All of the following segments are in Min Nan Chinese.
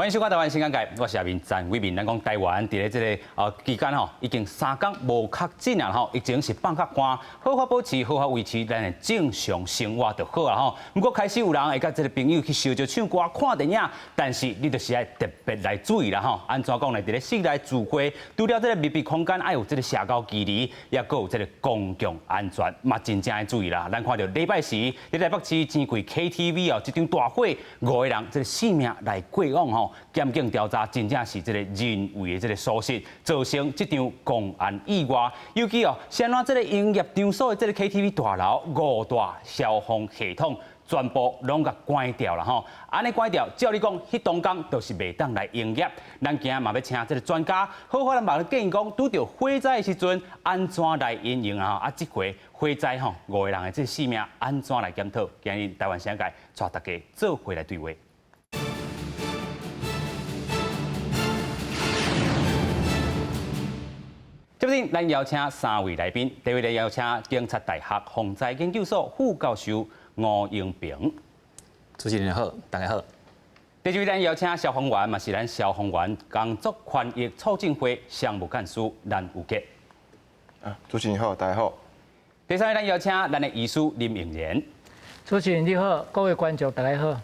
迎收看《台灣新眼界》，我是阿明陳偉民。咱講台灣佇咧這个期間吼，已經3工無確診啊吼，疫情是放較寬，好好保持，好好維持咱的正常生活就好啊吼。毋過開始有人會佮這个朋友去相招唱歌、看電影，但是你就是愛特別來注意啦吼。按怎講呢？佇咧室內聚會，除了這个密閉空間愛有這个社交距離，也閣有這个公共安全嘛，真正愛注意啦。咱看著禮拜四，佇台北市錢櫃 KTV 哦，這場大火，五個人這个性命來過往吼。檢警調查，真正是這个人為的這个疏失，造成這場公安意外。尤其哦，是按怎這个營業場所的這个 KTV 大樓五大消防系統全部攏共關掉啦吼。按呢關掉，照理講，彼當工就是袂當來營業。咱今仔嘛欲請這个專家，好好來嘛建議講，拄著火災的時陣，按怎來因應啊？啊，這回火災吼，五個人的這个性命按怎來檢討？今日台灣新眼界帶大家做伙來對話。這邊咱邀請三位來賓，第一位來邀請警察大學防災研究所副教授吳英平。主持人好，大家好。第二位咱邀請消防員，嘛是咱消防員工作權益促進會常務幹事蘭有傑。啊，主持人好，大家好。第三位咱邀請咱的醫師林永仁。主持人你好，各位觀眾大家好。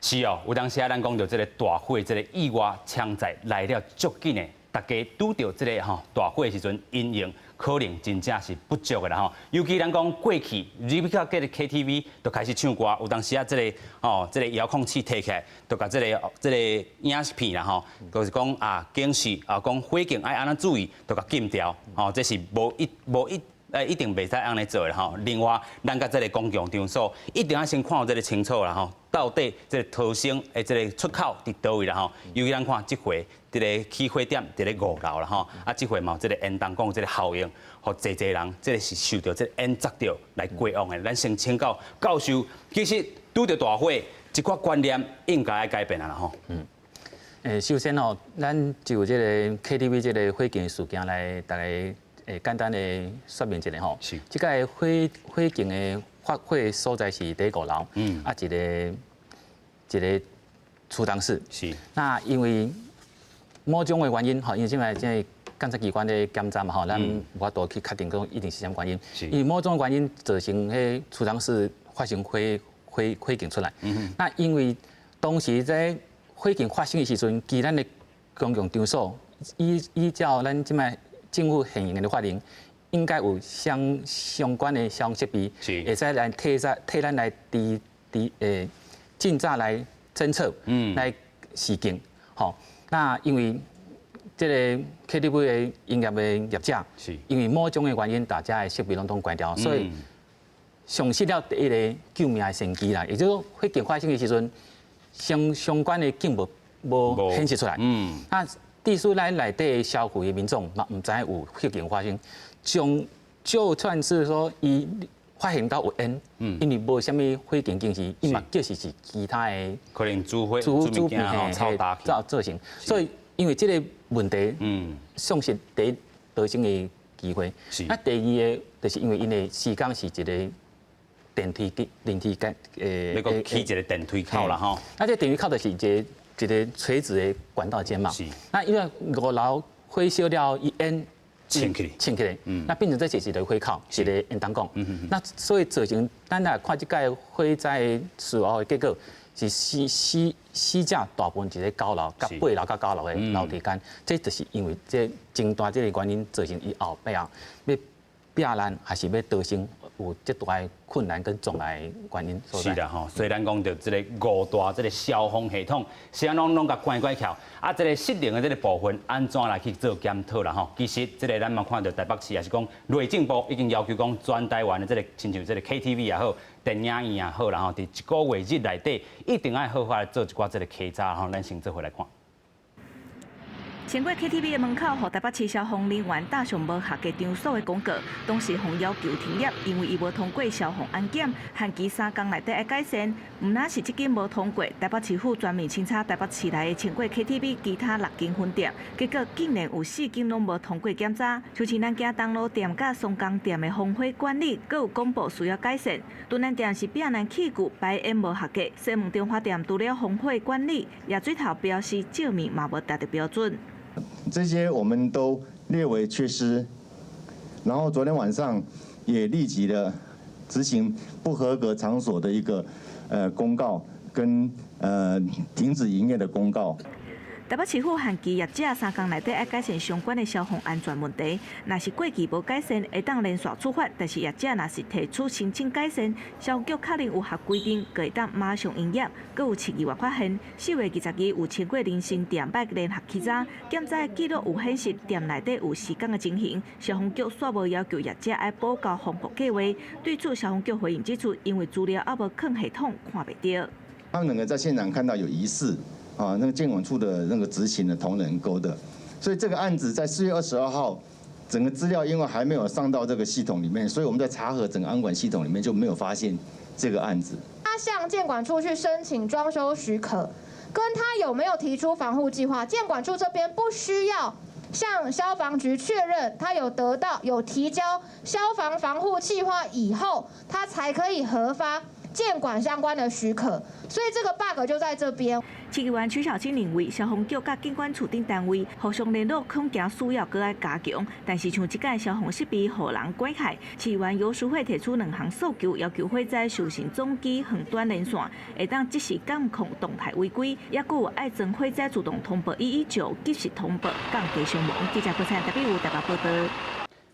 是哦，有當時啊，咱講著這个大火，這个意外槍災來了足緊的。大家拄著這个吼大火的時陣，因應可能真正是不足的啦吼。尤其咱講過去入去到這个 KTV 就開始唱歌，有當時啊，這个吼這个遙控器提起來，就共這个這个影片啦吼，就是講啊警示啊講火警愛按怎注意，就共禁掉吼，這是無一無一。一定袂使按呢做啦吼。另外，咱佮這个公共場所一定愛先看予這个清楚啦吼，到底這个逃生的這个出口佇佗位啦吼。尤其咱看這回佇咧起火點佇咧五樓啦吼，啊，這回嘛有這个煙囱管這个效應，予濟濟人這个是受著這个煙砸著來過往的。咱先請教教授，其實拄著大火，這寡觀念應該愛改變啊啦吼。嗯。首先吼，咱就這个 KTV 這个火警事件來，大家。簡單的說明一下吼，這个火警的發火所在是佇五樓，啊一个一个儲藏室。那因為某種的原因吼，因為這擺這个檢察機關咧檢查嘛吼，咱無法度去確定講一定是啥物原因。因為某種原因造成彼儲藏室發生火警出來。那因為當時在火警發生的時陣，其實咱的公共場所依照咱這擺政府現行的法令，應該有相關的消防設備，會使來替咱替咱來佇佇盡早來偵測，來示警，吼。那因為這個 KTV 的營業的業者，因為某種的原因，大家的設備攏總關掉，所以喪失了第一个救命的先機啦。也就是說，火警發生的時陣，相關的警報無顯示出來。那地區咱內底消費的民眾嘛，毋知影有火警發生，將就算是說伊發現到有煙，因為無啥物火警警示，伊嘛叫是是其他的可能煮火煮煮物件吼，造成，所以因為這个問題，喪失第一逃生的機會。啊，第二个就是因為𪜶的時間是一个電梯電梯間那個起一个電梯口啦吼。啊，這電梯口就是一个一个垂直的管道間嘛，那因為五樓火燒了，伊煙衝起來，衝起來，那變成這是一个火口，一个煙囱管。那所以造成咱來看這个火災事後的結果，是死者大部分是佇九樓、佮八樓佮九樓的樓梯間，這就是因為這真大這个原因造成伊後壁欲避難還是欲逃生有這大的困難跟障礙原因。是啦吼，所以咱講著這个五大這个消防系統，是按怎攏共關關起來，啊，這个失靈的這个部分按怎來去做檢討啦吼？其實這个咱嘛看著台北市，也是講內政部已經要求講全台灣的這个親像這个 KTV 也好，電影院也好啦吼，佇一个月日內底一定愛好好來做一寡這个稽查吼，咱先做伙來看。穿過 KTV 的門口，予台北市消防人員貼上無合格場所的廣告，當時予要求停業，因為伊無通過消防安檢，限期3工內底愛改善。毋但是這間無通過，台北市府全面清查台北市內的穿過 KTV 其他六間分店，結果竟然有四間攏無通過檢查。像是南京東路店佮松江店的防火管理，閣有公布需要改善。屯南店是避難器具排煙無合格，西門中華店除了防火管理，也水頭標示照明嘛無達到標準。這些我們都列為缺失，然後昨天晚上也立即的執行不合格場所的一個公告跟停止營業的公告。台北市府限期業者3工內底愛改善相關的消防安全問題，若是過期無改善，會當連續處罰。但是業者若是提出申請改善，消防局確認有合規定，就會當馬上營業。閣有市議員發現，4月22有穿過人參店欲聯合稽查，檢查的記錄有顯示店內底有施工的情形，消防局煞無要求業者愛補交防護計劃。對此，消防局回應指出，因為資料猶無囥系統，看袂著。他們兩個在現場看到有疑似。啊，那個建管處的那個執行的同仁勾的，所以這個案子在4月22號，整個資料因為還沒有上到這個系統裡面，所以我們在查核整個安管系統裡面就沒有發現這個案子。他向建管處去申請裝修許可，跟他有沒有提出防護計劃，建管處這邊不需要向消防局確認他有得到有提交消防防護計劃以後，他才可以核發建管相關的許可，所以這個 bug 就在這邊。市議員徐巧芯認為，消防局佮建管處等單位互相聯絡，恐驚需要閣愛加強。但是像這個消防設備予人關害，市議員游淑慧提出兩項訴求，要求火災受訊總機遠端連線，會當即時監控動態違規，抑閣有愛裝火災自動通報119，及時通報，降低傷亡。記者郭燦特別有台北報道。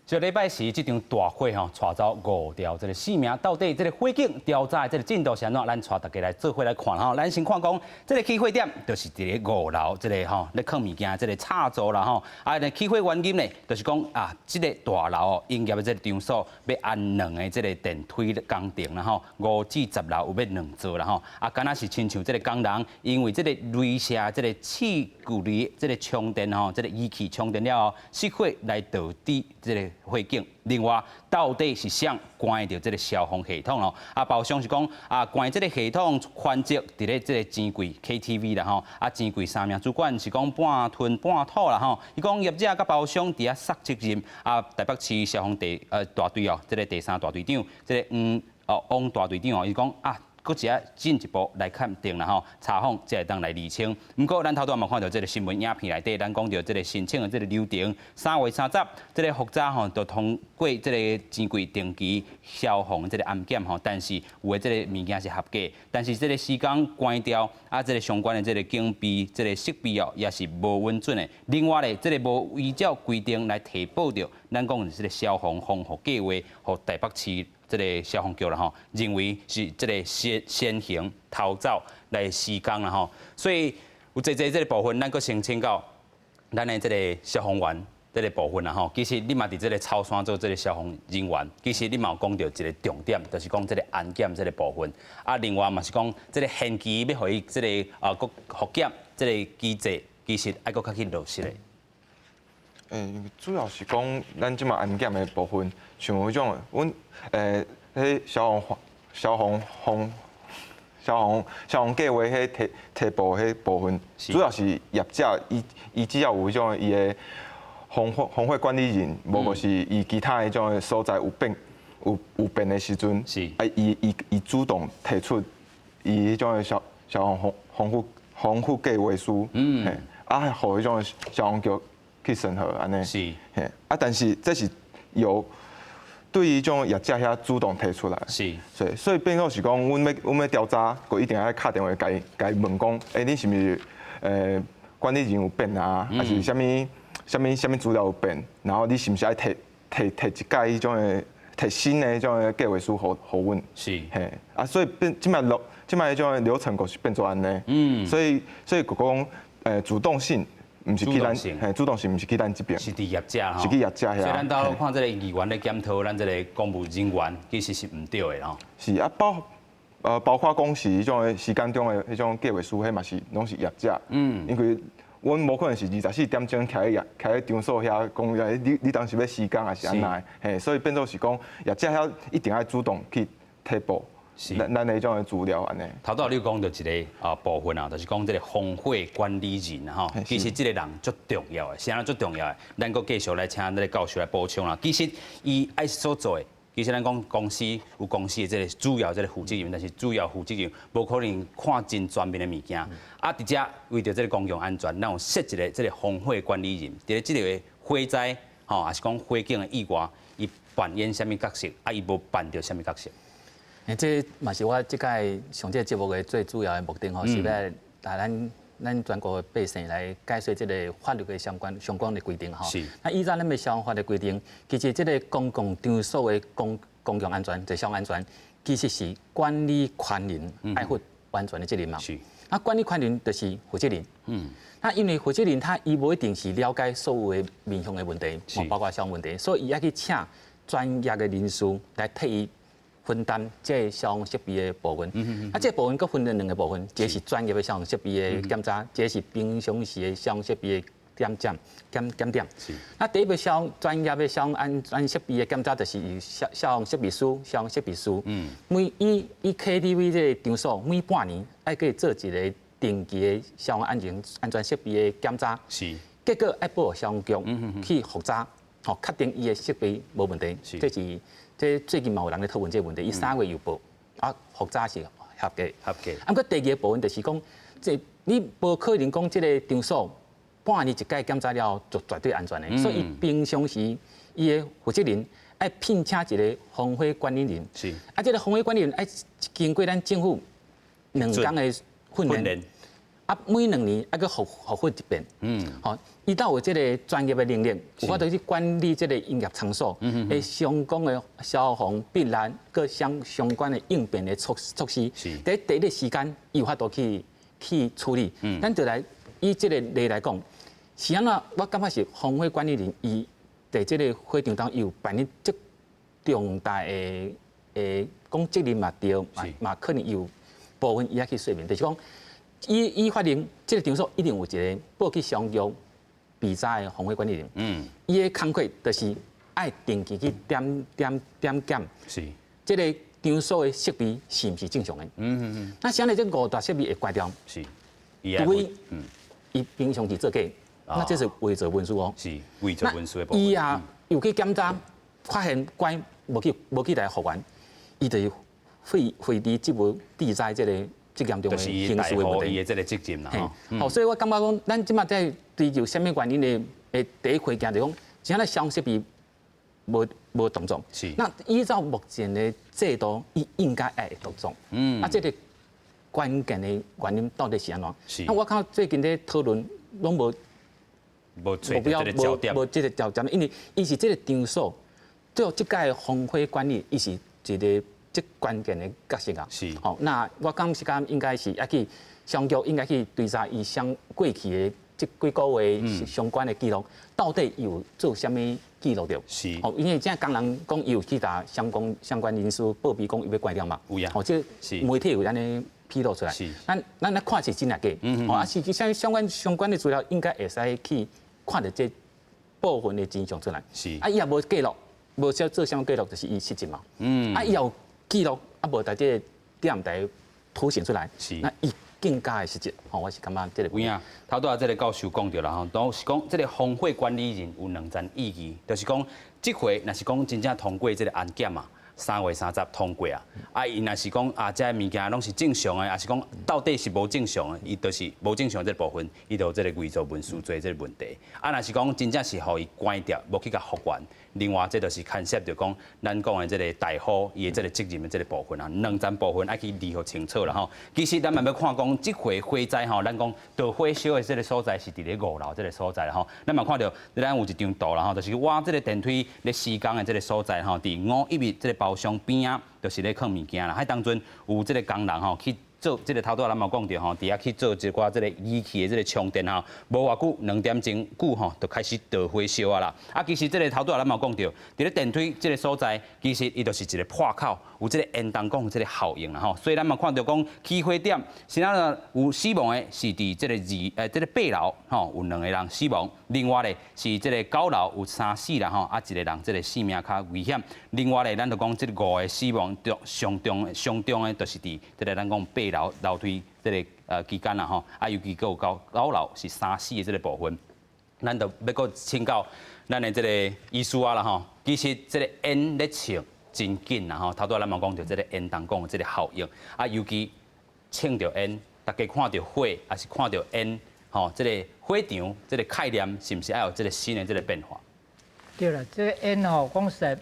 上禮拜時，這場大火吼，帶走五條這个性命，到底這个火警調查的這个進度是按怎？咱帶大家來做伙來看吼。咱先看講，這个起火點就是佇咧五樓這个吼咧囥物件這个插座啦吼。啊，起火原因呢，就是講啊，這个大樓營業的這个場所欲安兩个這个電梯工程啦吼，5至10樓有欲兩座啦吼。啊，敢若是親像這个工人，因為這个雷射這个試距離這个充電吼，這个儀器充電了後失火來導致這个火警。另外，到底是誰關著這个消防系統哦？啊，包商是講啊，關這个系統環節佇咧這个錢櫃 KTV 啦吼，啊，錢櫃三名主管是講半吞半吐啦吼。伊講業者佮包商佇遐捒責任，啊，台北市消防第大隊哦，這个第三大隊長，這个黃哦王大隊長哦，伊講啊，閣一下進一步來鑑定啦吼，查訪才會當來釐清。毋過，咱頭拄仔嘛看著這个新聞影片內底，咱講著這个申請的這个流程，3月30，這个複雜吼，就通過這个錢櫃定期消防這个安檢吼，但是有的這个物件是合格，但是這个時間關掉啊，這个相關的這个警備這个設備哦，也是無穩準的。另外咧，這个無依照規定來提報著，咱講的這个消防防護計劃，予台北市這个消防局啦吼，認為是這个先行逃走來施工啦吼，所以有濟濟這个部分，咱閣先請教咱的這个消防員這个部分啦吼。其實你嘛佇這个草山做這个消防人員，其實你嘛有講著一个重點，就是講這个安檢這个部分。啊，另外嘛是講這个限期欲予伊這个啊，閣復檢這个機制，其實愛閣較去落實的。主要是講咱這馬安檢的部分，像彼種，阮彼消防消防防消防消防計劃彼提提報彼部分，主要是業者伊伊只要有彼種伊的防火管理人，無就是伊其他彼種所在有變的時陣，啊，伊主動提出伊彼種的消防防護計劃書，啊，予彼種消防局去審核按呢，嘿，啊，但是這是由對於這種業者遐主動提出來，所以變做是講，阮欲調查，閣一定愛敲電話共伊問講，欸，你是毋是管理人有變啊，還是啥物啥物啥物資料有變？然後你是毋是愛提一改彼種的提新的彼種的計劃書予阮？嘿，啊，所以變這擺落這擺彼種的流程閣是變做按呢，所以閣講主動性。毋是去咱，嘿，主動性毋是去咱這邊，是佇業者吼，是去業者遐。所以咱兜看這个議員咧檢討咱這个公務人員，其實是毋對的吼。是啊，包括講是彼種的時間中的彼種計劃書，彼嘛是攏是業者。因為阮無可能是24點鐘徛佇場所遐講，你當時欲施工抑是按怎？嘿，所以變做是講業者遐一定愛主動去提報，咱的彼種的資料按呢。頭拄仔你講著一个部分啊，就是講這个防火管理人吼，其實這个人足重要的，是按怎足重要的？咱閣繼續來請咱个教授來補充啦。其實伊愛所做的，其實咱講公司有公司的這个主要這个負責任，但是主要負責任無可能看真全面的物件。啊，佇遮為著這个公共安全，咱有設一个這个防火管理人，佇咧這个火災吼，抑是講火警的意外，伊扮演啥物角色？啊，伊無扮著啥物角色？欸，這嘛是我這擺上這个節目的最主要的目的吼，是欲帶咱全國的百姓來解說這个法律的相關的規定吼。那依照咱的消防法的規定，其實這个公共場所的公共安全、這消防安全，其實是管理權人愛負完全的責任嘛。那管理權人就是負責人。那因為負責人他伊無一定是了解所有的面向的問題，包括消防問題，所以伊愛去請專業的人士來替伊分擔這个消防設備的部分。啊，這个部分閣分成兩个部分，一个是專業的消防設備的檢查，一个是平常時的消防設備的檢檢檢檢點。那第一個消防專業的消防安全設備的檢查，就是由消防設備師、消防設備師。每以以 KTV 這个場所，每半年愛去做一个定期的消防安全設備的檢查。結果愛報消防局去複查，吼，確定伊的設備無問題。這是這最近嘛有人咧討論這个問題，伊3月又報，啊，複查是合格。合格。啊，毋過第二个部分就是講，這你無可能講這个場所半年一擺檢查了就絕對安全的，所以平常時伊的負責人愛聘請一个防火管理人。啊，這个防火管理人愛經過咱政府2工的訓練。啊，每2年愛閣復訓一遍。吼，伊才有這个專業的能力，有法度去管理這个營業場所，的相關的消防避難閣相關的應變的措施。佇第一個時間，伊有法度去處理。咱就來以這个例來講，是按怎？我感覺是防火管理人，伊佇這个火場當伊有扮演足重大的講責任嘛對，嘛可能有部分伊愛去說明，就是講。伊發現這个場所一定有一个報去消防局備查的防火管理人。伊的工課就是愛定期去點檢。這个場所的設備是毋是正常的？那啥呢？這五大設備會關掉。除非伊平常時做假，那這是偽造文書哦。是偽造文書的部分。伊也有去檢查，發現關無去來復原，伊就是廢除職務致災這个。這嚴重的刑事的問題。伊的這个責任啦。好，所以我感覺講，咱這馬在追究啥物原因的第一開件就講，這個消防設備無動作。那依照目前的制度，伊應該愛會動作。啊，這个關鍵的原因到底是按怎？那我看最近咧討論，攏無無揣著這个焦點。無這个焦點，因為伊是這个場所，做這擺防火管理，伊是一个這關鍵的角色啊。吼，那我感覺講應該是愛去消防局應該去追查伊相過去的這幾個月相關的記錄，到底有做啥物記錄著？吼，因為這工人講伊有去共相關人士報備講伊欲關掉嘛。有啊。吼，這媒體有按呢披露出來。咱來看是真抑假？吼，啊是相關的資料應該會使去看著這部分的真相出來。啊，伊也無記錄，無做啥物記錄，就是伊失職嘛。啊，伊有記錄啊，無佇這個點來凸顯出來。那伊更加的失職，吼，我是感覺這个。有影，頭拄仔這个教授講著啦吼，都是講這个防火管理人有兩層意義，就是講這回若是講真正通過這个安檢嘛，3月30通過啊，啊，伊若是講啊，這个物件攏是正常的，抑是講到底是無正常的，伊就是無正常這个部分，伊就有這个偽造文書罪這个問題。啊，若是講真正是予伊關掉，無去共復原，另外這就是牽涉著講咱講的這个大戶伊的這个責任的這个部分啊，兩層部分愛去理予清楚啦吼。其實咱嘛欲看講，這回火災吼，咱講導火燒的這个所在是佇咧五樓這个所在吼。咱嘛看著，咱有一張圖啦吼，就是倚這个電梯咧施工的這个所在吼，佇510這个包廂邊仔，就是咧囥物件啦。彼當陣有這个工人吼去做這个頭拄仔咱嘛講著吼，佇遐去做一寡這个儀器的這个充電吼，無偌久2點鐘久吼，就開始著火燒啊啦。啊，其實這个頭拄仔咱嘛講著，佇咧電梯這个所在，其實伊就是一个破口，有這个煙囱管這个效應啦吼。所以咱嘛看著講起火點，是按怎有死亡的是佇這个二這个8樓吼，有兩个人死亡，另外咧是這个9樓有三死啦吼，啊一个人這个性命較危險。另外咧，咱就講這个五个死亡中上重上重的，就是佇這个咱講八樓樓梯這个期間啦吼，啊尤其閣有九樓是三死的這个部分，咱就欲閣請教咱的這个醫師啊啦吼，其實這个煙咧衝真緊啦吼，頭拄仔咱嘛講著這个煙囱管這个效應，啊尤其衝著煙，大家看著火，抑是看著煙，吼，這个火場這个概念是毋是愛有這个新的這个變化？對啦，這个煙吼，講實在，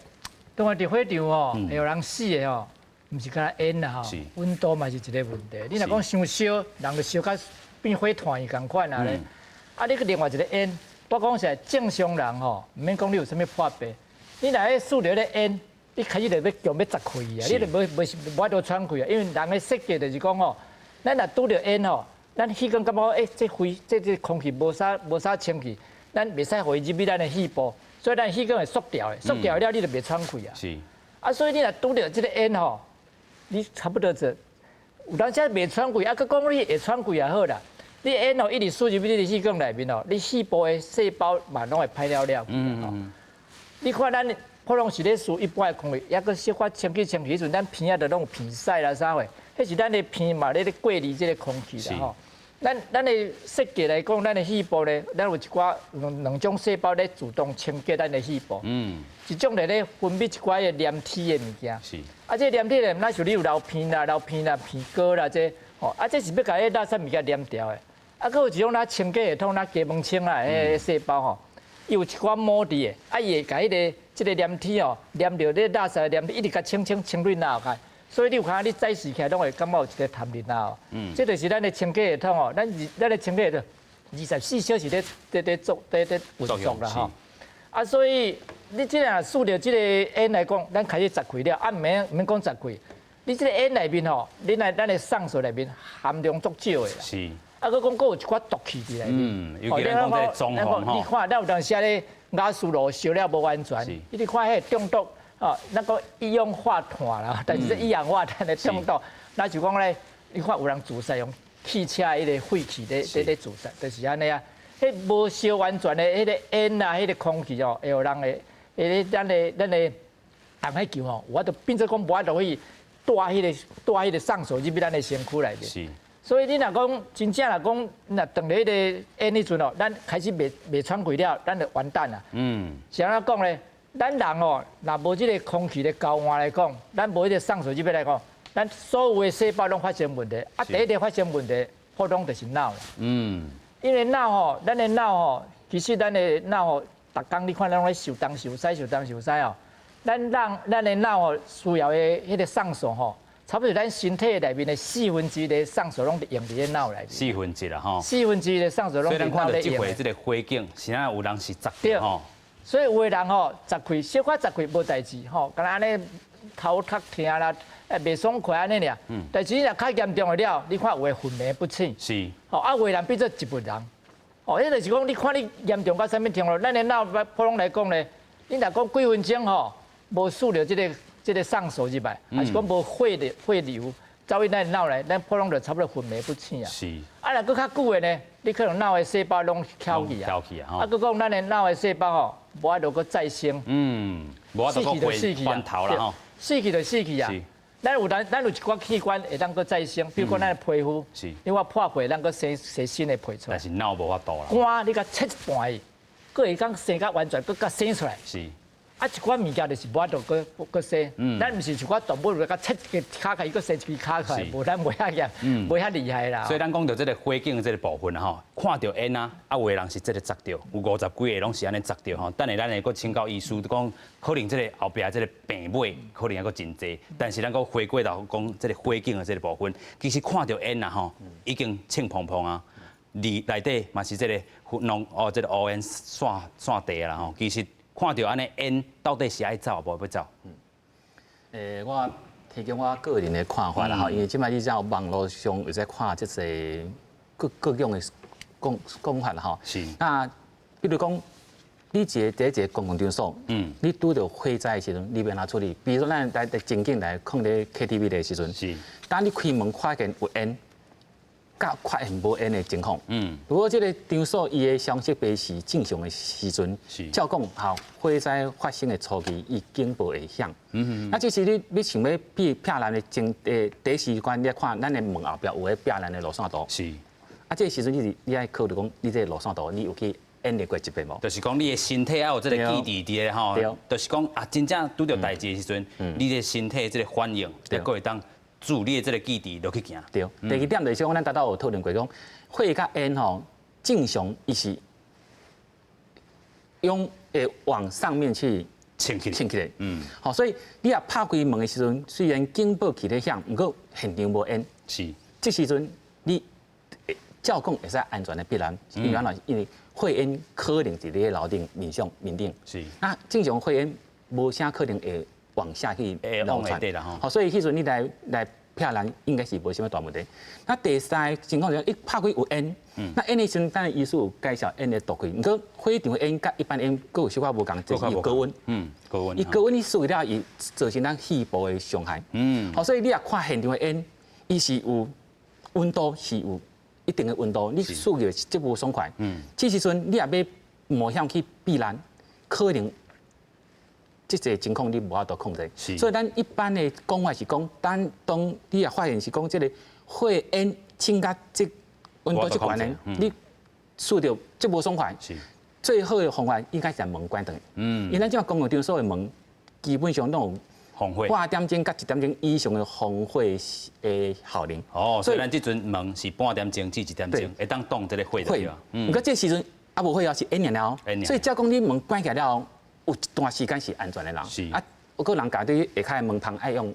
當然佇火場吼，會予人死的吼，毋是干焦煙啦吼，溫度嘛是一个問題。你若講傷燒，人就燒甲變火炭伊仝款啊咧。啊，你閣另外一个煙，我講實在，正常人吼，毋免講你有啥物破病，你若咧嗅著彼个煙，你開始就欲強欲窒氣啊，你就無無無法度喘氣啊。因為人的設計就是講吼，咱若拄著煙吼，咱氣管感覺欸，這灰這這空氣無啥無啥清氣，咱袂使予伊入去咱的肺部，所以咱氣管會縮掉的，縮掉了你就袂喘氣啊。啊，所以你若拄著這个煙吼，你差不多就有當時袂喘氣，啊，閣講你會喘氣也好啦。你煙哦一直輸入去你的氣管內面哦，你肺部的細胞嘛攏會歹了了。你看咱普通是咧輸一般的空氣，抑閣小可清氣清氣彼陣，咱鼻仔就攏有鼻屎啦啥貨，彼是咱的鼻嘛咧咧過濾這个空氣啦吼。咱的設計來講，咱的肺部咧，咱有一寡兩兩種細胞咧自動清潔咱的肺部。一種咧咧分泌一寡的黏體的物件。啊，這個黏體的，若像你有流鼻啦、流鼻啦、鼻膏啦，這吼，啊，這是欲共彼垃圾物件黏掉的。啊，閣有一種咱清潔系統，咱雞毛清啊，彼个細胞吼，伊有一寡膜佇的，啊，伊會共彼个這个黏體吼，黏著這垃圾黏體，一直共清清清入腦殼。所以你有看你早時起來攏會感覺有一个痰入腦。這就是咱的清潔系統哦，咱的清潔系統24小時咧咧咧做咧咧運作啦吼。啊，所以你這若嗅著這个煙來講，咱開始窒氣了，啊，毋免毋免講窒氣，你這个煙內面吼，你來咱的酸素內面含量足少的啦。啊，閣講閣有一寡毒氣佇內面。嗯，尤其咱講這个裝潢吼。你看，咱有當時咧瓦斯爐燒了無完全，你看彼个中毒。哦，那個一氧化碳啦，但是這一氧化碳的中毒，那就講咧，你看有人自殺用汽車彼个廢氣咧咧咧自殺，就是按呢啊。彼無燒完全的彼个煙啊，彼个空氣哦，會予人的，彼个咱的紅血球吼，有法度變做講無法度去帶彼个帶彼个酸素入去咱的身軀內面。所以你若講真正若講，若當咧彼个煙彼陣哦，咱開始袂袂喘氣了，咱就完蛋啦。是按怎講咧？咱人哦，若無這个空氣的交換來講，咱無彼个酸素入來講，咱所有的細胞攏發生問題。啊，第一个發生問題，普通就是腦啦。因為腦吼，咱的腦吼，其實咱的腦吼，逐工你看咱攏咧受東受西，受東受西哦。咱人咱的腦吼需要的彼个酸素吼，差不多咱身體內面的四分之一的酸素攏用佇咧腦內面。四分之一啦吼。四分之一的酸素攏所以咱看著這回這个火警，是按怎有人是窒著吼。所以有的人吼，窒氣小可窒氣無代誌吼，干焦按呢頭殼疼啦，袂爽快按呢爾。但是你若較嚴重的了，你看有的昏迷不醒。吼，啊，有的人變做植物人。哦，彼就是講，你看你嚴重到啥物程度？咱的腦普通來講咧，你若講幾分鐘吼，無輸著這个酸素入來，還是講無血的血流走去咱腦內，咱普通就差不多昏迷不醒啊。啊，若閣較久的呢，你可能腦的細胞攏翹去啊。翹去啊！啊，閣講咱的腦的細胞吼，無法度閣再生。無法度閣回翻頭啦吼。死去就死去啊。咱有咱咱有一寡器官會當閣再生，比如講咱的皮膚，你話破皮，咱閣生生新的皮出來。但是腦無法度啦。肝你共切一半去，閣會當生較完全，閣共生出來。啊，一寡物件就是無法度閣閣生，咱毋是像一寡動物，共切一个跤開，閣生一支跤出來，無咱袂遐嚴，袂遐厲害啦。所以咱講著這个火警的這个部分吼，看著煙啊，啊有的人是這个窒著，有50幾个攏是按呢窒著吼。等下咱會閣請教醫師講，可能這个後壁這个病尾可能還閣真濟，但是咱閣回過頭講這个火警的這个部分，其實看著煙啊吼，已經衝砰砰啊，裡內底嘛是這个濃哦，這个烏煙散散地啦吼，其實。看著按呢煙，到底是愛走無欲走？我提供我個人的看法啦吼，因為這擺你知影網路上有在看這些各各種的講講法啦吼。那比如講，你一個佇一個公共場所，你拄著火災的時陣，你欲按怎處理？比如說咱來情景來看咧 KTV 的時陣，當你開門看見有煙，佮發現無煙的情況。如果這個場所伊的消防設備是正常的時陣，照講吼，火災發生的初期，伊警報會響。那這時你你想欲避避難的前第一時間，你看咱的門後壁有咧避難的路線圖。啊，這個時陣你是你愛考慮講，你這個路線圖你有去演練過一遍無？就是講你的身體愛有這個記憶佇咧吼，就是講啊，真正拄著代誌的時陣，你的身體這個反應，才閣會當自你的這個記憶落去行。對。第二點就是講，咱拄才有討論過講，火佮煙吼，正常伊是用會往上面去衝起衝起來。好，所以你若拍開門的時陣，雖然警報器咧響，毋過現場無煙。這時陣你照講會使安全的避難，因為按怎？因為火煙可能佇你的樓頂面上面頂。那正常火煙無啥可能會往下去流傳。好，所以彼陣你來來避難應該是無啥物大問題。那第三個情況就是，一拍開有煙，那煙的時陣，等下醫師有介紹煙的毒氣。毋過火場的煙佮一般煙閣有小可無仝，就是有高溫。高溫。伊高溫你吸了，會造成咱肺部的傷害。好，所以你若看現場的煙，伊是有溫度，是有一定的溫度，你吸入足無爽快。這時陣你若欲冒險去避難，可能這個情況你無法度控制。所以咱一般的講法是講，當當你若發現是講這個火煙衝甲這溫度這懸的，你吸著足無爽快。最好的方法應該是門關斷。因為咱這公共場所的門基本上攏有防火半點鐘佮一點鐘以上的防火的效能。哦，所以咱這陣門是半點鐘至一點鐘，會當擋這個火對吧？毋過這時陣猶無火哦，是煙爾爾。所以照講你門關起來了後，有一段時間是安全的啦。啊，有個人家佇下跤的門縫愛用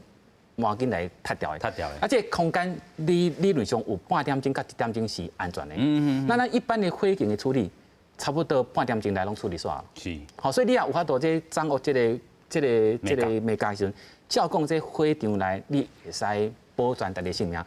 毛巾來擦掉的。擦掉的。啊，這個空間理理論上有半點鐘佮一點鐘是安全的。那咱一般的火警的處理，差不多半點鐘內攏處理煞。好，所以你也有法度這掌握這個。這個這個媒介時陣，照講這火場內你會使保全家己性命。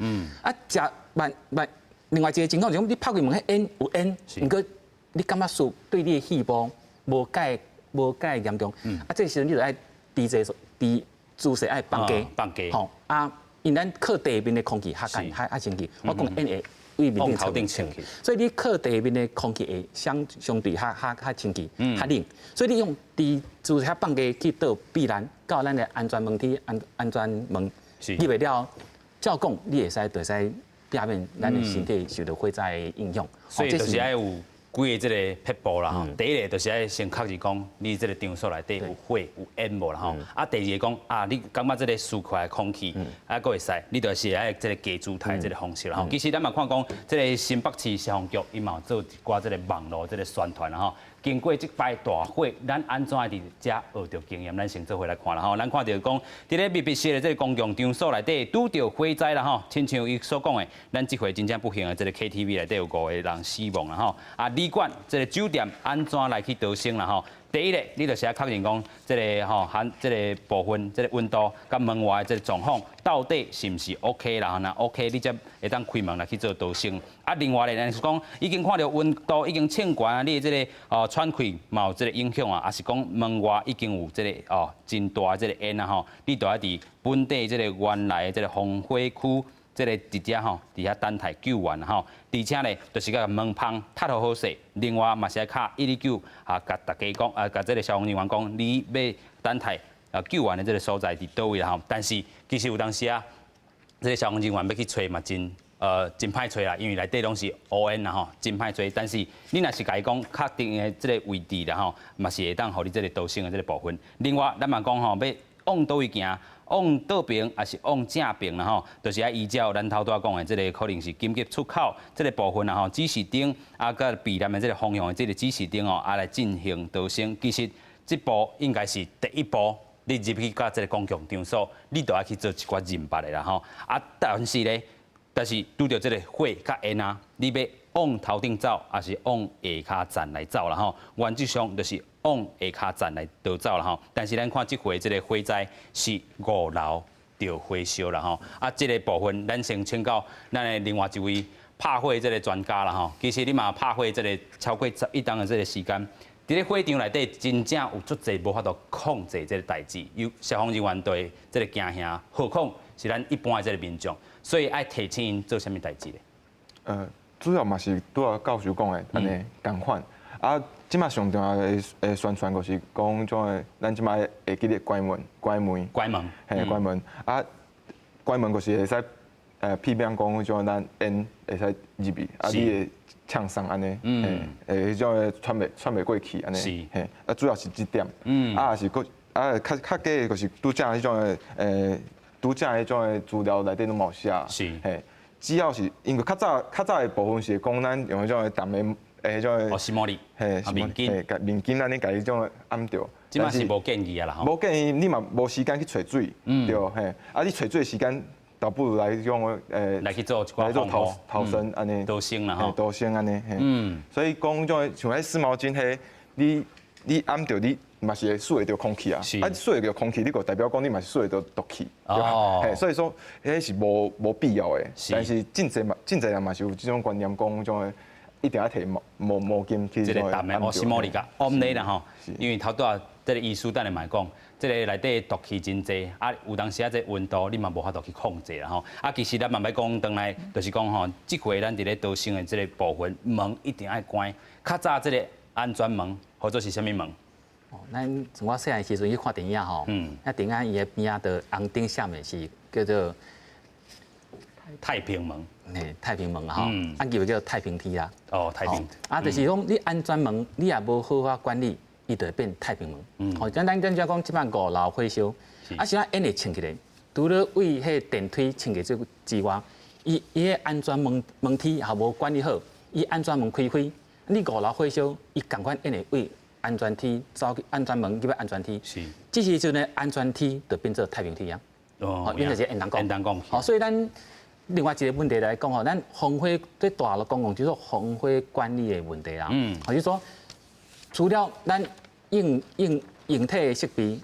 啊，食萬萬另外一個情況就是講，你拍開門，彼煙有煙，毋過你感覺說對你的肺部無介無介嚴重。啊，這時陣你就愛低坐低姿勢愛放低，放低。吼啊，因咱靠地面的空氣較乾較較清氣。我講煙會對面頂衝去，所以你靠地面的空氣會相相對較較較清氣、較冷。所以你用低姿勢放低去倒避難，到咱的安全門梯、安安全門入去了，照講你會使就會使避免咱的身體受到火災的影響。所以就是愛有幾个這個撇步啦吼。第一個就是愛先確認講，你這個場所內底有火有煙無啦吼。啊，第二個講啊，你感覺這個吸起來空氣啊，閣會使，你就是愛這個加姿態這個方式啦吼。其實咱嘛看講，這個新北市消防局伊嘛有做一寡這個網路這個宣傳啦吼。經過這擺大火，咱按怎佇遮學著經驗？咱先做伙來看啦吼。咱看著講，佇咧密閉式的這個公共場所內底拄著火災啦吼，親像伊所講的，咱這回真正不幸的這個 KTV 內底有五個人死亡啦吼。啊，旅館這個酒店按怎來去逃生啦吼？第一个，你就是愛確認講，這個吼含這個部分，這個溫度佮門外的這個狀況到底是毋是 OK 啦？若 OK，你才會當開門來去做逃生。啊，另外咧，咱是講已經看著溫度已經衝懸啊，你的這個哦喘氣嘛有這個影響啊，抑是講門外已經有這個哦真大的這個煙啊吼，你就愛佇本地這個原來的這個防火區。這個佇遮吼，佇遐等待救援吼，而且咧，就是共門縫貼好好勢。另外嘛是愛敲119啊，共大家講啊，共這個消防人員講，你欲等待啊救援的這個所在佇佗位啦吼。但是其實有當時啊，這個消防人員欲去揣嘛真真歹揣啦，因為內底攏是烏煙啦吼，真歹揣。但是你若是共伊講確定的這個位置啦吼，嘛是會當予你這個逃生的這個部分。另外，咱嘛講吼，欲往佗位行？往倒爿抑是往正爿啦吼，就是愛依照咱頭拄仔講的這個可能是緊急出口這個部分啦吼，指示燈啊，佮避難的這個方向的這個指示燈哦，啊來進行逃生。其實這步應該是第一步，你入去到這個公共場所，你就愛去做一寡認捌的啦吼。啊，但是咧，但是拄著這個火佮煙啊，你欲往頭頂走，抑是往下跤層來走啦吼。原則上就是往下跤層來逃走啦吼。但是咱看這回這個火災是五樓。著火燒啦吼。啊，這个部分咱先請教咱的另外一位拍火這个專家啦吼。其實你嘛拍火這个超過11冬的這个時間，佇咧火場內底真正有足濟無法度控制這个代誌，有消防人員對這个驚嚇，何況是咱一般的這个民眾，所以愛提醒𪜶做啥物代誌咧？主要嘛是拄仔教授講的按呢仝款。啊，這馬上重要的宣傳就是講，種的咱這馬會記得關門、關門、關門，嘿，關門。啊，關門就是會使避免講彼種咱煙會使入去，啊，你會嗆傷按呢，嘿，彼種的喘袂過氣按呢，嘿，啊，主要是這點。啊，也是閣啊，較較假的就是拄才彼種的拄才彼種的資料內底攏嘛有寫，嘿，只要是因為較早的部分是講咱用彼種的澹的彼種的哦，濕毛哩，嘿，面巾，嘿，面巾按呢共彼種的掩著。這馬是無建議啊啦吼。無建議，你嘛無時間去揣水，對，嘿，啊，你揣水時間，倒不如來用來去做一寡來做逃生按呢，逃生啦吼，逃生按呢，所以講種像彼濕毛巾彼，你掩著你嘛是會吸會著空氣啊，啊，吸會著空氣，你就代表講你嘛是吸會著毒氣，嘿，所以說彼是無必要的，但是真濟嘛，真濟人嘛是有這種觀念，講種的一定愛提毛巾去這个澹的哦，濕毛哩共掩咧啦吼，因為頭拄仔這个醫師等下嘛會講，這个內底毒氣真濟，啊，有當時啊，這溫度你嘛無法度去控制啦吼。啊，其實咱嘛欲講轉來，就是講吼，這回咱佇咧逃生的這个部分，門一定愛關。較早這个安全門，或者是啥物門？哦，咱從我細漢時陣去看電影吼，那電影伊的邊仔的紅頂寫的是叫做太平門，嘿，太平門啊吼，啊叫做太平梯啦。哦，太平。啊，就是講你安全門，你也無好好管理，伊就會變太平門。哦，咱只講這擺五樓火燒，啊是按煙會衝起來，除了為彼電梯衝起這之外，伊彼安全門梯也無管理好，伊安全門開開，你五樓火燒，伊仝款煙會為安全梯走去安全門入去安全梯。這時陣呢，安全梯就變做太平梯啊。哦，因為是煙筒講。講。好，所以咱另外一個問題來講吼，咱防火對大陸公共就是說防火管理的問題啦。就是說，除了咱硬體的設備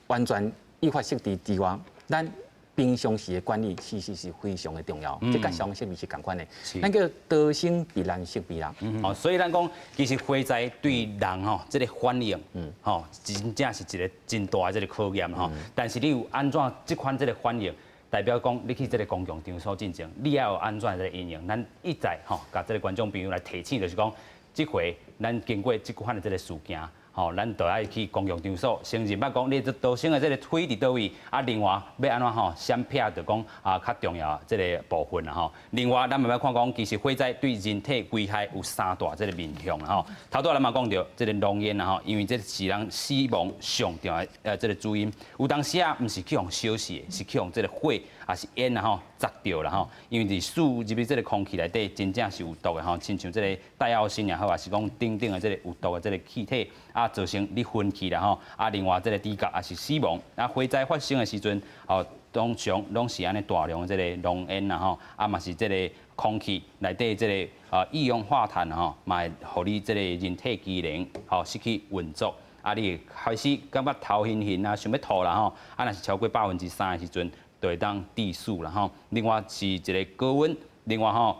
完全依法設置之外，咱平常時的管理其實是非常的重要。這佮消防設備是仝款的，咱叫逃生避難設備啦。哦，所以咱講，其實火災對人吼這个反應，吼，真正是一个真大的這个考驗吼。但是你有按怎這款這个反應，代表講你去這个公共場所進前，你愛有按怎這个因應。咱一再吼，共這个觀眾朋友來提醒，就是講，這回咱經過這款的這个事件，吼，咱就愛去公共場所，先認捌講你這逃生的這个腿佇佗位，啊，另外欲按怎吼閃避就講啊較重要這个部分啦吼。另外，咱嘛欲看講，其實火災對人體危害有三大這个面向啦吼。頭拄仔咱嘛講著這个濃煙啦吼，因為這是人死亡上重要的這个主因。有當時啊，毋是去予燒死的，是去予這个火抑是煙啦吼砸著啦吼。因為佇輸入去這个空氣內底，真正是有毒的吼，親像這个戴奧辛也好，抑是講等等的這个有毒的這个氣體啊，造成你昏去啦吼。啊，另外這个知覺也是死亡。啊，火災發生的時陣，哦，通常攏是按呢大量的這个濃煙啦吼，啊嘛是這个空氣內底這个二氧化碳吼，嘛會予你這个人體機能吼失去運作。啊，你會開始感覺頭暈暈啊，想欲吐啦吼。啊，若是超過3%的時陣，就會當致死啦吼。另外是一个高溫，另外吼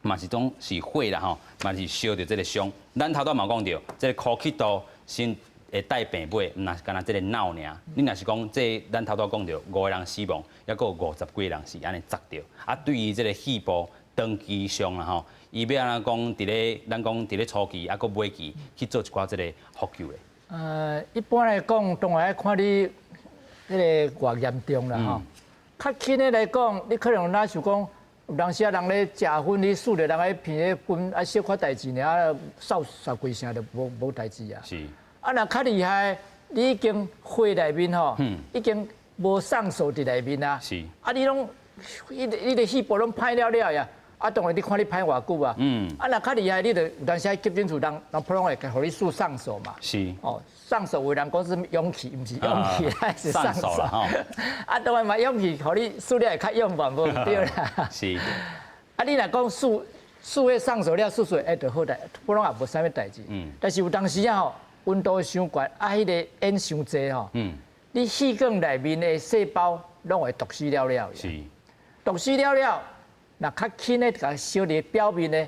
嘛是總是火啦吼，嘛是燒著這个傷。咱頭拄嘛講著，這个呼吸道先會帶病尾，毋若是干焦這个腦爾。你若是講這咱頭拄講著五個人死亡，抑閣有50幾个人是按呢砸著。啊，對於這个肺部長期上啦吼，伊欲按怎講？佇咧咱講佇咧初期，抑閣尾期去做一寡這个復救的。一般來講，當然愛看你彼个偌嚴重啦吼。較輕的來講，你可能若想講，有當時啊，人咧食薰，你嗅著人咧鼻咧薰，啊小可代誌爾，啊掃掃幾聲就無代誌啊。啊，若較厲害，你已經火內面吼，已經無送素佇內面啊。啊，你攏你的肺部攏歹了了呀。啊，當然你看你歹偌久啊。啊，若較厲害，你就有當時急診室人人普通會予你輸送素嘛。哦，送素有人講是勇氣，毋是勇氣，是送素。啊，當然嘛，勇氣予你輸了會較勇嘛，無毋對啦。啊，你若講輸輸彼送素了，輸輸會就好代，普通也無啥物代誌。但是有當時啊吼，溫度傷懸，啊，彼个煙傷濟吼。你氣管內面的細胞攏會毒死了了。是。毒死了了，若較輕的，共燒佇表面的，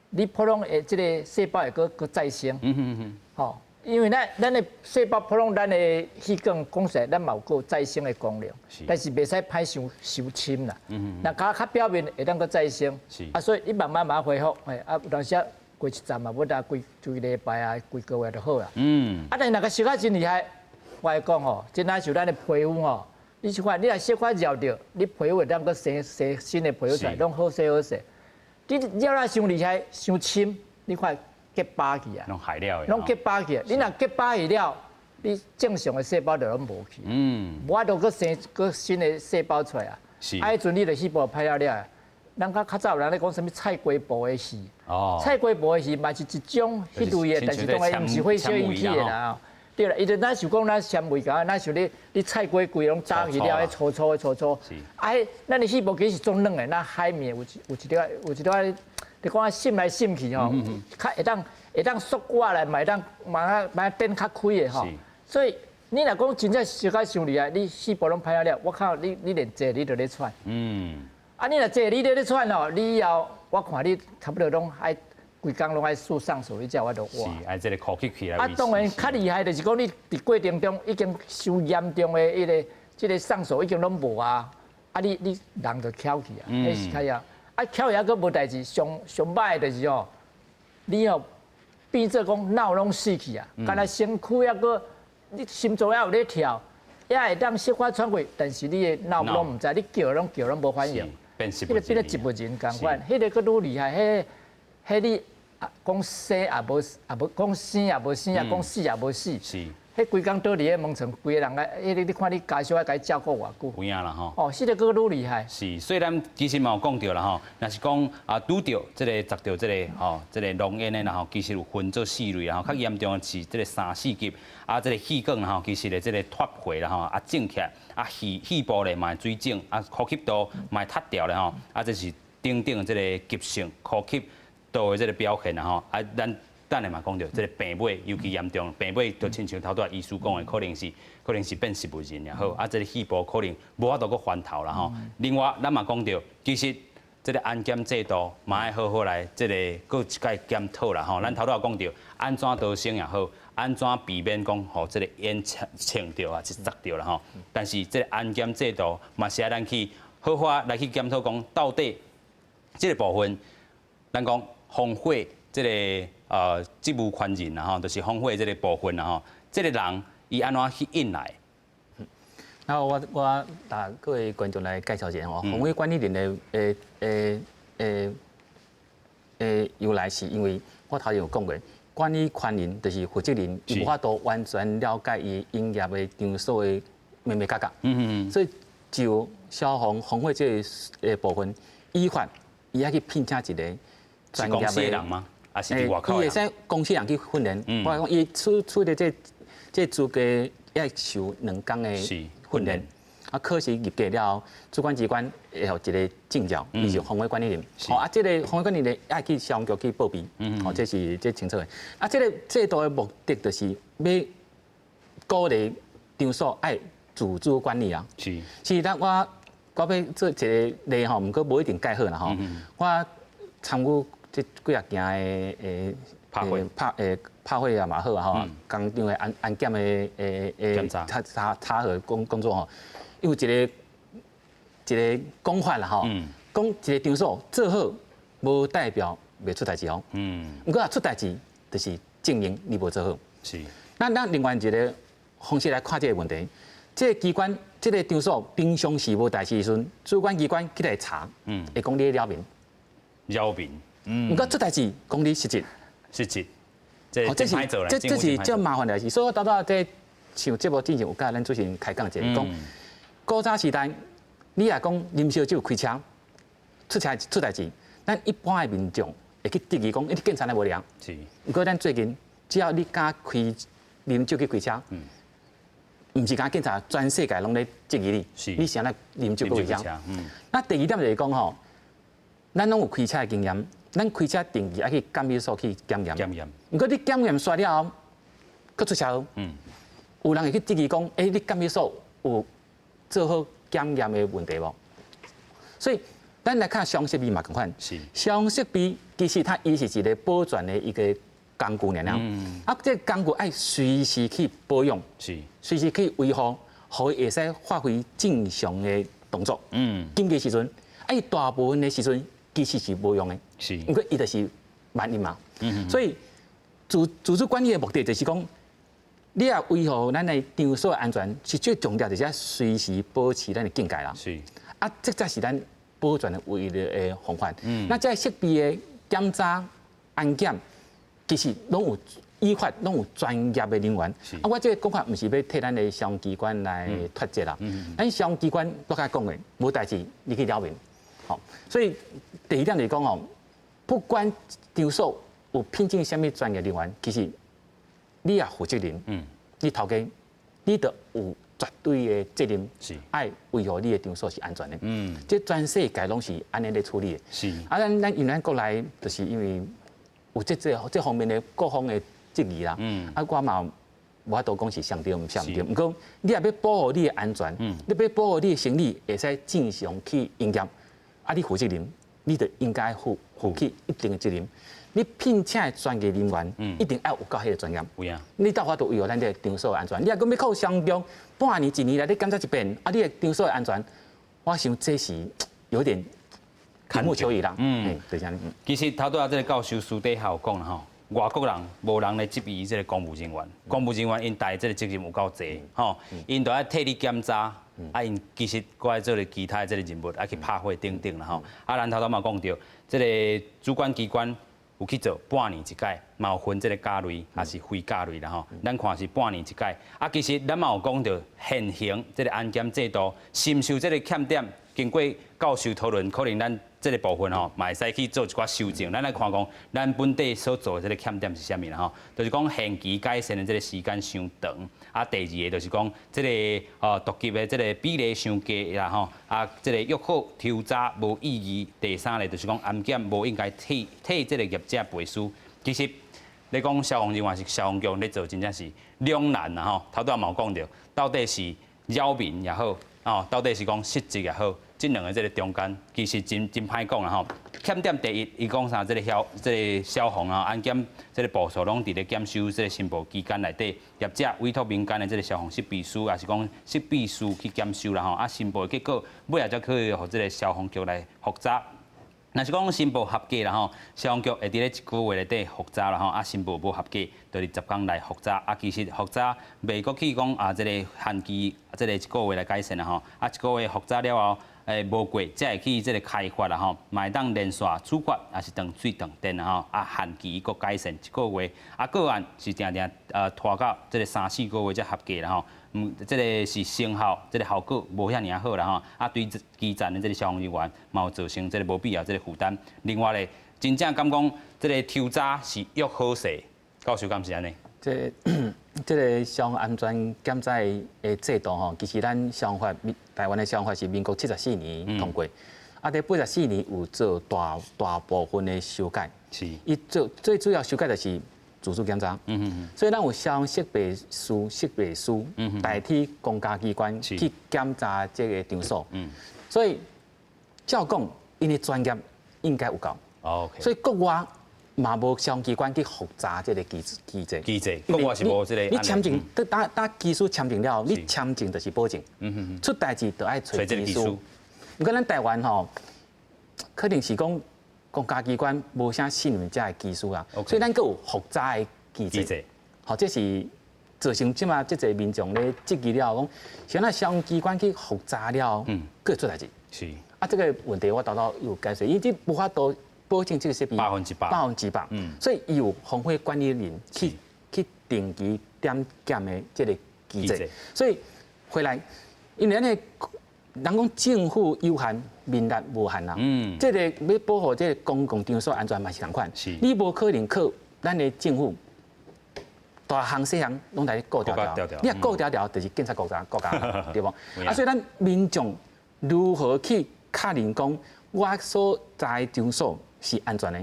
你普通的這個細胞會閣閣再生。吼，因為咱的細胞普通，咱的氣管講實在，咱嘛有閣再生的功能，但是袂使歹傷傷深啦。若較較表面會當閣再生。啊，所以你慢慢慢恢復，嘿，啊，有當時過一陣嘛，無得幾幾禮拜啊，幾個月就好啦。啊，但是若閣燒甲真厲害，我來講吼，這若像咱的皮膚吼，你想看，你若小可熱著，你皮膚會當閣生生新的皮膚出來，攏好勢好勢。你熱啊傷厲害、傷深，你看結疤去啊，攏害了的，攏結疤去。你若結疤去了，你正常的細胞就攏無去。無法度閣生閣新的細胞出來啊。啊，彼陣你的細胞歹了了。人較較早有人咧講啥物菜瓜布的戲，菜瓜布的戲嘛是一種彼類的，但是當然毋是火燒引起的啦。對啦，伊就若想講咱纖維共，若像你菜瓜規攏紮起了，彼粗粗的粗粗。啊，彼咱的細胞其實是足軟的，若海綿有一寡，你講啊滲來滲去吼，較會當縮過來，嘛會當嘛嘛展較開的吼。所以你若講真正燒甲傷厲害，你細胞攏歹了，我靠，你連坐你都咧喘。啊，你若坐你咧喘吼，你以後我看你差不多攏愛。規工攏愛輸上手，你才有法度活。是，愛這個呼吸器來。啊，當然較厲害就是講你佇過程中已經傷嚴重的彼個這個上手已經攏無啊，啊你人就翹去啊，彼是較枵。啊，翹去閣無代誌，上上歹的就是哦，你哦變做講腦攏死去啊，敢若身軀抑閣你心臟還有咧跳，也會當小可喘氣，但是你的腦攏毋知，你叫攏叫攏無反應，彼個變做植物人仝款，彼個閣愈厲害，彼彼你。講生也無，也無講生也無生，啊講死也無死。是。彼規工倒佇咧門床，規個人來，彼個你看你家屬愛共伊照顧偌久。有影啦吼。哦，死得閣愈厲害。是，所以咱其實嘛有講著啦吼，若是講啊拄著這個砸著這個吼，這個濃煙的啦吼，其實有分做四類啦吼，較嚴重的是這個三四級，啊這個氣管吼，其實的這個脫皮啦吼，啊腫起來，啊肺部咧嘛會水腫，啊呼吸道嘛會塌掉咧吼，啊這是等等這個急性呼吸道的這個表現啦吼，啊，咱等下嘛講著，這個病尾尤其嚴重，病尾就親像頭拄仔醫師講的，可能是變植物人也好，啊，這個肺部可能無法度閣翻頭啦吼。另外，咱嘛講著，其實這個安檢制度嘛愛好好來這個閣一擺檢討啦吼。咱頭拄仔講著，按怎逃生也好，按怎避免講予這個煙衝著啊，是砸著啦吼。但是這個安檢制度嘛是愛咱去好好來去檢討，講到底這個部分，咱講防火這個職務權人啦吼，就是防火這個部分啦吼，這個人伊按怎去引來？那我帶各位觀眾來介紹一下吼，防火管理人的由來是因為我頭前有講過，管理權人就是負責人，伊無法度完全了解伊營業的場所的眉眉角角，所以就消防防火這個部分，依法伊愛去聘請一個專業的人嗎？還是外口？伊會使公司人去訓練。我講伊出的這資格要受2工的訓練。啊，考試入格了後，主管機關會予一個證照，伊是防火管理人。哦，啊，這個防火管理人愛去消防局去報備。哦，這是這清楚的。啊，這個制度的目的就是欲鼓勵場所愛自主管理啊。其實我欲做一個例吼，毋過無一定蓋好啦吼。我參與這幾仔件的拍火拍火也嘛好啊吼，工廠的安檢的查核工作吼，有一個講法啦吼，講一個場所做好，無代表袂出代誌哦。毋過若出代誌，就是證明你無做好。咱另外一個方式來看這個問題，這個機關、這個場所平常時無代誌的時陣，主管機關去來查，會講你擾民。擾民。毋過出代誌，講你失職。失職。這是這是足麻煩的代誌，所以我拄拄在上節目之前有佮咱主持人開講一下，講古早時代，你若講啉燒酒開車出代誌，咱一般的民眾會去質疑講，你警察來無量。毋過咱最近，只要你敢開啉酒去開車，毋是干警察，全世界攏咧質疑你，你啥來啉酒開車？那第二點就是講吼，咱攏有開車的經驗，咱開車定期愛去監理所去檢驗。檢驗。毋過你檢驗煞了後，閣出車禍。有人會去質疑講，欸，你監理所有做好檢驗的問題無？所以咱來看消防設備嘛仝款。消防設備其實它伊是一個保全的一個工具爾爾。啊，這個工具愛隨時去保養，隨時去維護，予伊會使發揮正常的動作。緊急時陣，啊，伊大部分的時陣其實是無用的。因為伊就是萬一嘛。所以自主管理的目的就是講，你若維護咱的場所安全，是最重要，就是愛隨時保持咱的警戒啦。啊，這才是咱保全的唯一的方法。那這設備的檢查、安檢，其實攏有依法，攏有專業的人員。啊，我這個講法毋是欲替咱的消防機關來脫責啦。咱消防機關我共講的，無代誌你去擾民。好，所以第二點就是講吼，不管場所有聘請啥物專業人員，其實你也負責任。你頭家，你著有絕對的責任，愛維護你的場所是安全的。這全世界攏是按呢咧處理的。啊，咱因為咱國內就是因為有這方面的各方的質疑啦。啊，我嘛無法度講是上對毋上對。毋過你若欲保護你的安全，你欲保護你的生意會使正常去營業，啊，你負責任，你就應該負起一定的責任。你聘請的專業人員，一定愛有夠彼個專業。有影。你才有法度維護咱這個場所的安全。你若閣欲靠消防局半年、一年來咧檢查一遍，啊，你的場所的安全，我想這是有點緣木求魚啦。就是按呢。其實頭拄仔這個教授私底下有講啦吼，外國人無人咧質疑這個公務人員，公務人員𪜶擔這個責任有夠濟，吼，𪜶都愛替你檢查，啊，𪜶其實閣愛做咧其他的這個任務，愛去拍火等等啦吼。啊，咱頭拄嘛講著，這個主管機關有去做半年一擺，嘛有分這個甲類，抑是非甲類啦吼。咱看是半年一擺。啊，其實咱嘛有講著現行這個安檢制度，深受這個欠點，經過教授討論，可能咱這個部分吼，嘛會使去做一寡修正。咱來看講，咱本地所做的這個欠點是啥物啦吼？就是講限期改善的這個時間傷長。啊，第二個就是講這個逐級的這個比例傷低啦吼。啊，這個約好抽查無意義。第三個就是講安檢無應該替這個業者背書。其實你講消防人員是消防局咧做，真正是兩難啦吼。頭拄仔嘛有講著，到底是擾民也好，哦，到底是講失職也好，這兩個這個中間其實真歹講啦吼。欠點第一，伊講啥？這個消防啊、安檢這個步數攏佇咧檢修這個申報期間內底，業者委託民間的這個消防設備師，抑是講設備師去檢修啦吼。啊，申報的結果尾仔才去予這個消防局來複查。若是講申報合格啦吼，消防局會佇咧一個月內底複查啦吼，啊申報無合格，就佇10工內複查。啊，其實複查袂閣去講啊，這個限期這個一個月來改善啦吼，啊一個月複查了後，無過才會去這個開罰啦吼，嘛會當連續處罰，抑是斷水斷電啦吼，啊限期閣改善一個月，啊個案是定定拖到這個三四個月才合格啦吼。這個是成效，這個效果無遐爾仔好啦吼，啊對基層的這個消防人員嘛有造成這個無必要這個負擔。另外咧，真正敢講這個抽查是約好勢，教授敢是按呢？這個消防安全檢查的制度吼，其實咱消防法，台灣的消防法是民國74年通過，啊，佇84年有做大大部分的修改。伊做最主要修改就是自主檢查，所以咱有消防設備師代替公家機關去檢查這個場所，所以照講，𪜶的專業應該有夠。所以國外嘛無消防機關去複查這個機制。機制，國外是無這個。你簽證，當機師簽證了後，你簽證就是保證，出代誌就愛揣機師。毋過咱台灣吼，可能是講國家機關無啥信任這个機師啊，所以咱閣有複查的機制。好，這是造成這馬這濟民眾咧質疑了，講像那消防機關去複查了，閣會出代誌。啊，這個問題我沓沓有解釋，因為這無法度保證這個設備100%，100%。所以伊有防火管理人去定期點檢的這個機制。所以回來，因為咱的人講政府有限，民力無限啦。這個欲保護這個公共場所安全嘛是仝款。你無可能靠咱的政府大項細項攏來顧牢牢。你若顧牢牢，就是警察國家，對無？啊，所以咱民眾如何去確認講我所在場所是安全的？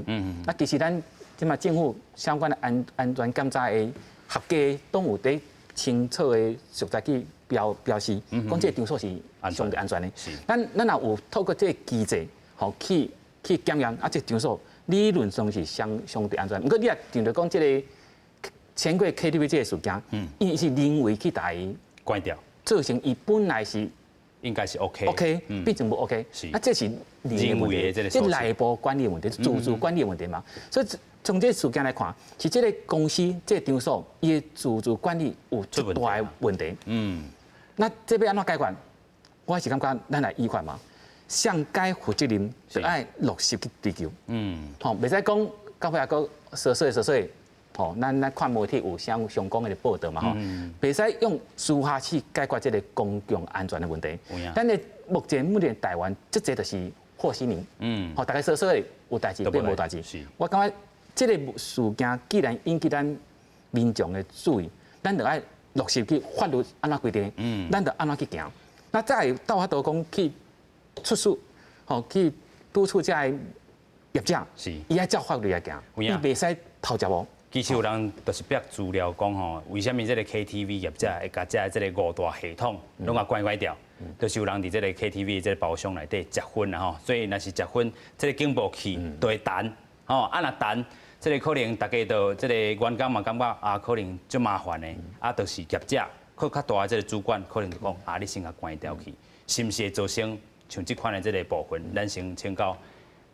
啊，其實咱這馬政府相關的安全檢查的合格，攏有佇清楚的所在去標示，講這個場所是相對安全的。咱若有透過這個機制，吼去檢驗，啊，這個場所理論上是相對安全。毋過你若像著講這個錢櫃 KTV 這個事件，伊是人為去共伊關掉，造成伊本來是應該是 OK OK，變成無 OK。啊，這是人為的問題，這內部管理問題，組織管理問題嘛。所以從這個事件來看，是這個公司這個場所，伊的組織管理有足大的問題。那這欲按怎解決？我是感覺咱來依法嘛，誰該負責任就愛落實去追究。吼，袂使講到尾抑閣說說說說，吼，咱看媒體有相關的報道嘛，吼，袂使用私下去解決這個公共安全的問題。咱的目前台灣這濟就是和稀泥。吼，逐家說說的有代誌變無代誌。我感覺這個事件既然引起咱民眾的注意，咱就愛落實去法律按怎規定，咱就按怎去行。那再會到法度講去出事，吼去督促這个業者，伊愛照法律來行，伊袂使偷食無。其實有人就是逼資料講吼，為啥物這個 KTV 業者會共這個五大系統攏共關關掉？就是有人佇這個 KTV 這個包廂內底食薰啦吼，所以若是食薰，這個警報器就會彈，吼啊若彈，這個可能大家就這個員工嘛感覺啊，可能足麻煩的，啊，就是業者閣較大的這個主管可能就講啊，你先共關掉去，是毋是會造成像這款的這個部分？咱先請教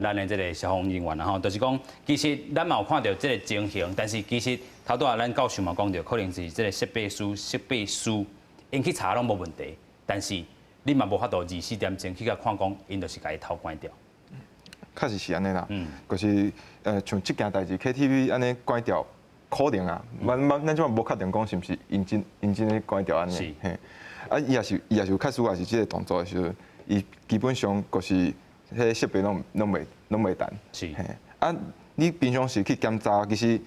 咱的這個消防人員啦吼，就是講其實咱嘛有看著這個情形，但是其實頭拄仔咱教授嘛講著，可能是這個設備師𪜶去查攏無問題，但是你嘛無法度24點鐘去共看講，𪜶就是共伊偷關掉。確實是按呢啦，就是像這件代誌 KTV 按呢關掉，可能啊，咱這擺無確定講是毋是𪜶真的關掉按呢，嘿，啊，伊也是有確實也是這個動作的時陣，伊基本上就是彼個設備攏袂彈，嘿，啊，你平常時去檢查，其實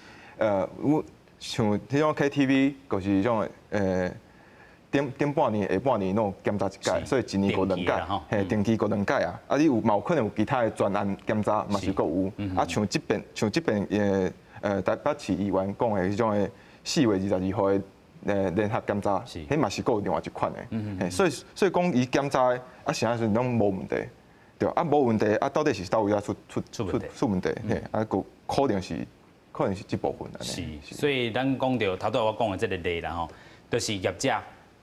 我像彼種 KTV，就是彼種頂半年、下半年攏有檢查一擺，所以一年過兩擺，嘿，定期過兩擺啊。啊，你有嘛有可能有其他的專案檢查，嘛是閣有。啊，像這遍台北市議員講的彼種的4月22號的聯合檢查，彼嘛是閣有另外一款的。嘿，所以講伊檢查的啊，啥時陣攏無問題，對啊，無問題啊，到底是佗位啊出問題？嘿，啊，閣可能是這部分。是，所以咱講著頭拄仔我講的這個例啦吼，就是業者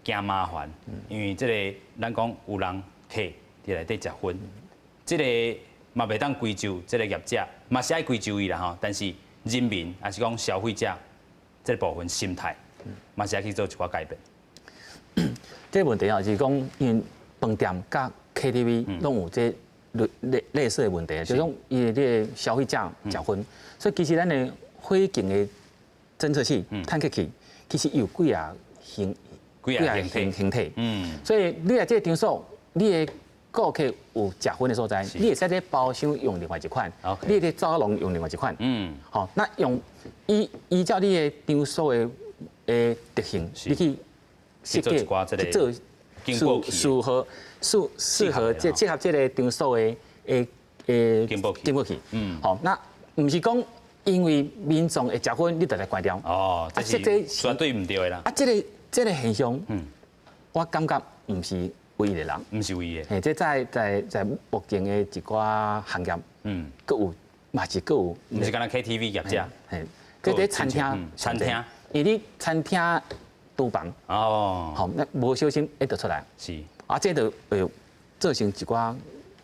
驚麻煩，因為這個咱講有人客佇內底食薰，這個嘛袂當歸咎這個業者，嘛是愛歸咎伊啦吼。但是人民抑是講消費者這個部分心態，嘛是愛去做一寡改變。這個問題啊，是講因為飯店佮 KTV 攏有這類似的問題，就是講伊的這個消費者食薰，所以其實咱的火警的偵測器、探測器，其實有幾仔形。幾仔形體，所以你若這個場所，你的顧客有食薰的所在，你會使佇包廂用另外一款，你會佇走廊用另外一款，好，那用依照你的場所的特性，你去設計去做適合這適合這個場所的警報器，警報器，好，那毋是講因為民眾會食薰，你就來關掉，哦，這是絕對毋對的啦，啊，這個現象，我感覺毋是唯一的人，毋是唯一的，嘿，這在目前的一寡行業，閣有嘛是閣有，毋是干焦 KTV 業者，嘿，這佇餐廳，餐廳，因為你餐廳廚房，哦，好，那無小心會就出來，啊，這就會造成一寡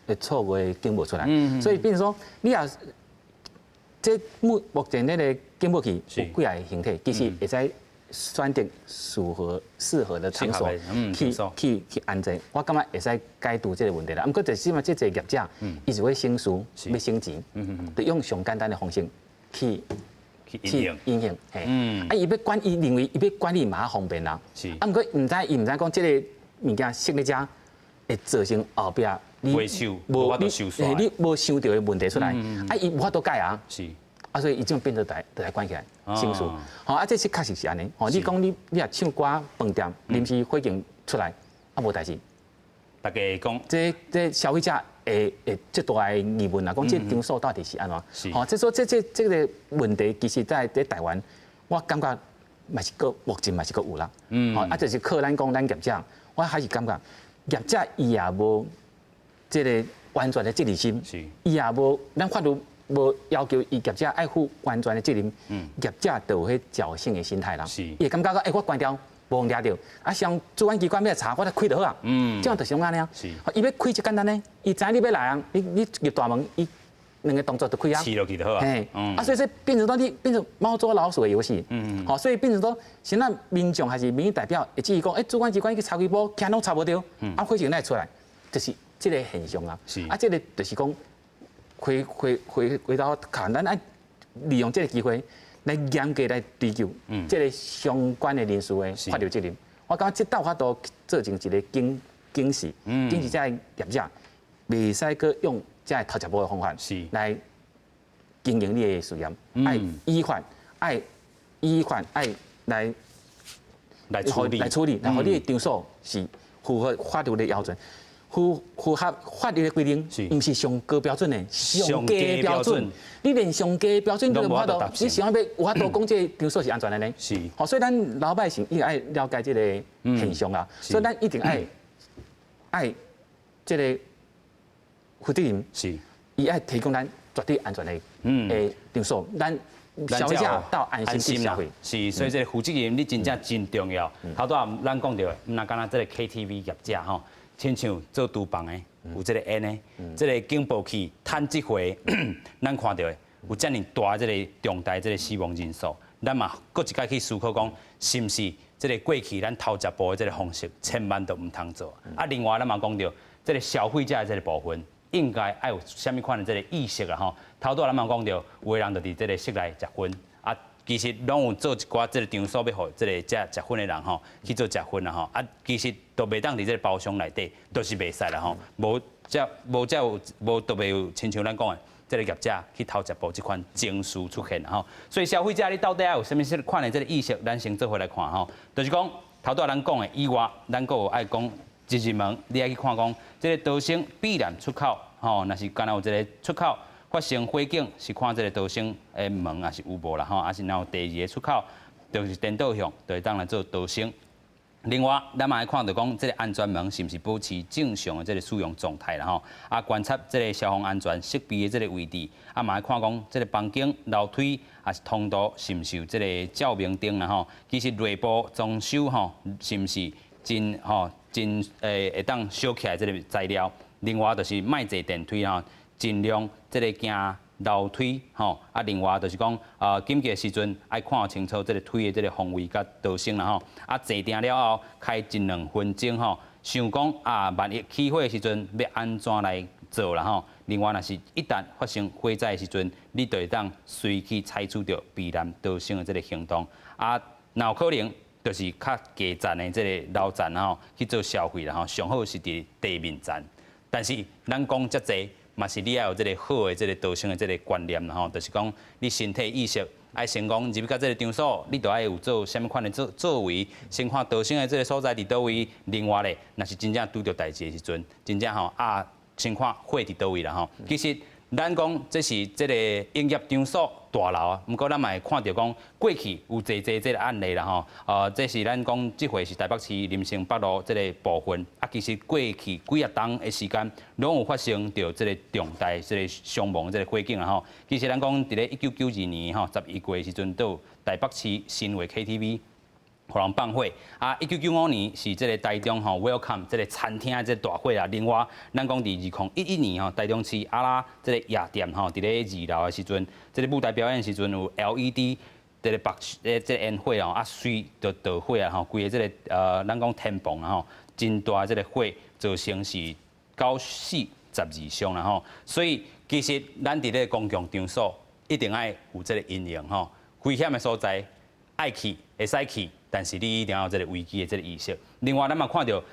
的錯誤的警報出來，所以變成說，你若這目前那個警報器有幾個形體，其實會使選擇適合的場所去安裝，我感覺會使解決這個問題啦。毋過就是嘛，這濟業者，伊是欲省事，欲省錢，就用上簡單的方式去去應用。嘿，啊，伊欲管，伊認為伊欲管理嘛較方便啦。啊，毋過毋知伊毋知講這個物件設咧遮會造成後壁你無你你無想著的問題出來，啊，伊無法度改啊。啊，所以伊這種變做來關起來，省事。吼，啊，這是確實是按呢。吼，你講你若唱歌飯店臨時火警出來，啊，無代誌。大家講，這消費者會足大的疑問啊，講這場所到底是按怎？吼，這說這個問題，其實在佇台灣，我感覺嘛是閣目前嘛是閣有啦。啊，就是靠咱講咱業者，我還是感覺業者伊也無這个完全的責任心，伊也無咱法律無要求伊業者愛負完全的責任，業者就有彼僥倖的心態啦。伊會感覺講，欸，我關掉無人掠著，啊，像主管機關欲來查，我來開就好啊。這樣就是按呢啊。伊欲開就簡單呢，伊知你欲來啊，你入大門，伊兩个動作就開啊。試落去就好啊。嘿，啊，所以說變成說你變成貓捉老鼠的遊戲。好，所以變成說，現在民眾還是民意代表會質疑講，欸，主管機關去查幾波，驚攏查無著，啊，火警哪會出來？就是這个現象啊。啊，這个就是講，回回回回到看，咱愛利用這个機會來嚴格來追究這个相關的人士的法律責任。我感覺這倒有法度造成一个警警示，警示這个業者袂使閣用這个偷食步的方法來經營你的事業，愛依法，愛依法，愛來來處理，來處理，然後你的場所是符合法律的標準。符合法律的規定，毋是上高標準的，上低標準。你連上低標準都無法度，你想欲有法度講這個場所是安全的呢？好，所以咱老百姓應該了解這个現象啊，所以咱一定愛愛這个負責任，伊愛提供咱絕對安全的的場所，咱消費者到安心消費。是，所以這个負責任你真正真重要。頭拄仔咱講著的，毋若干焦這个 KTV 業者吼。親像做廚房的，有這个煙的，這个警報器探這回，咱看著的有遮爾大這个重大這个死亡人數，咱嘛閣一擺去思考講，是毋是這个過去咱偷食步的這个方式，千萬都毋通做。啊，另外咱嘛講著，這个消費者的這个部分，應該愛有啥物款的這个意識啊吼。頭拄仔咱嘛講著，有的人就佇這个室內食薰。啊，其實攏有做一寡這个場所欲予這个遮食薰的人吼去做食薰啦吼。啊，其實都袂當佇這个包廂內底，都是袂使啦吼。無才無才有無都袂有親像咱講的，這个業者去偷食步這款情緒出現吼。所以消費者你到底愛有啥物款的這个意識？咱先做伙來看吼，就是講頭拄仔咱講的以外，咱閣有愛講一入門，你愛去看講這个逃生避難出口吼，若是敢若有一个出口。發生火警是看這个逃生的門抑是有無啦吼，抑是若有第二个出口，就是顛倒向，就會當來做逃生。另外，咱嘛愛看著講，這个安全門是毋是保持正常的這个使用狀態啦吼。啊，觀察這个消防安全設備的這个位置，啊嘛愛看講，這个房間樓梯抑是通道是毋是有這个照明燈啦吼。其實內部裝修吼，是毋是真吼真會會當燒起來這个材料。另外就是莫坐電梯吼。盡量這个行樓梯吼，啊，另外就是講，緊急的時陣愛看清楚這个梯的這个方位佮逃生啦吼。啊，坐定了後開一兩分鐘吼，想講啊，萬一起火的時陣欲按怎來做啦吼。另外，若是一旦發生火災的時陣，你就會當隨去採取著避難逃生的這个行動。啊，若有可能就是較低層的這个樓層吼去做消費啦吼，上好是佇地面層。但是咱講遮濟。嘛是你愛有這个好的這个逃生的這个觀念啦吼，就是講你身體意識愛先講入去這个場所，你就愛有做啥物款的作作為，先看逃生的這个所在佇佗位。另外咧，若是真正拄著代誌的時陣，真正吼啊，先看火佇佗位啦吼。其實咱講這是這个營業場所大樓啊，毋過咱嘛會看著講過去有濟濟這个案例啦吼。這是咱講這回是台北市林森北路這个部分，啊，其實過去幾啊冬的時間，攏有發生著這个重大這个傷亡這个火警啦吼。其實咱講佇咧1992年吼11月的時陣，都有台北市新會 KTV。予人放火啊！1995年是這个台中吼 Welcome 這个餐廳這个大火啊。另外，咱講佇2011年吼，台中市阿拉這个夜店吼，佇咧二樓的時陣，這个舞台表演的時陣有 LED 這个白這个煙火哦，啊隨就著火啊吼，規个這个咱講天棚啊吼，真大這个火造成是九死12傷啦吼。所以其實咱佇咧公共場所一定愛有這个因應吼，危險的所在愛去會使去。但是你一定要有這个危機的這个意識。另外，咱嘛看著，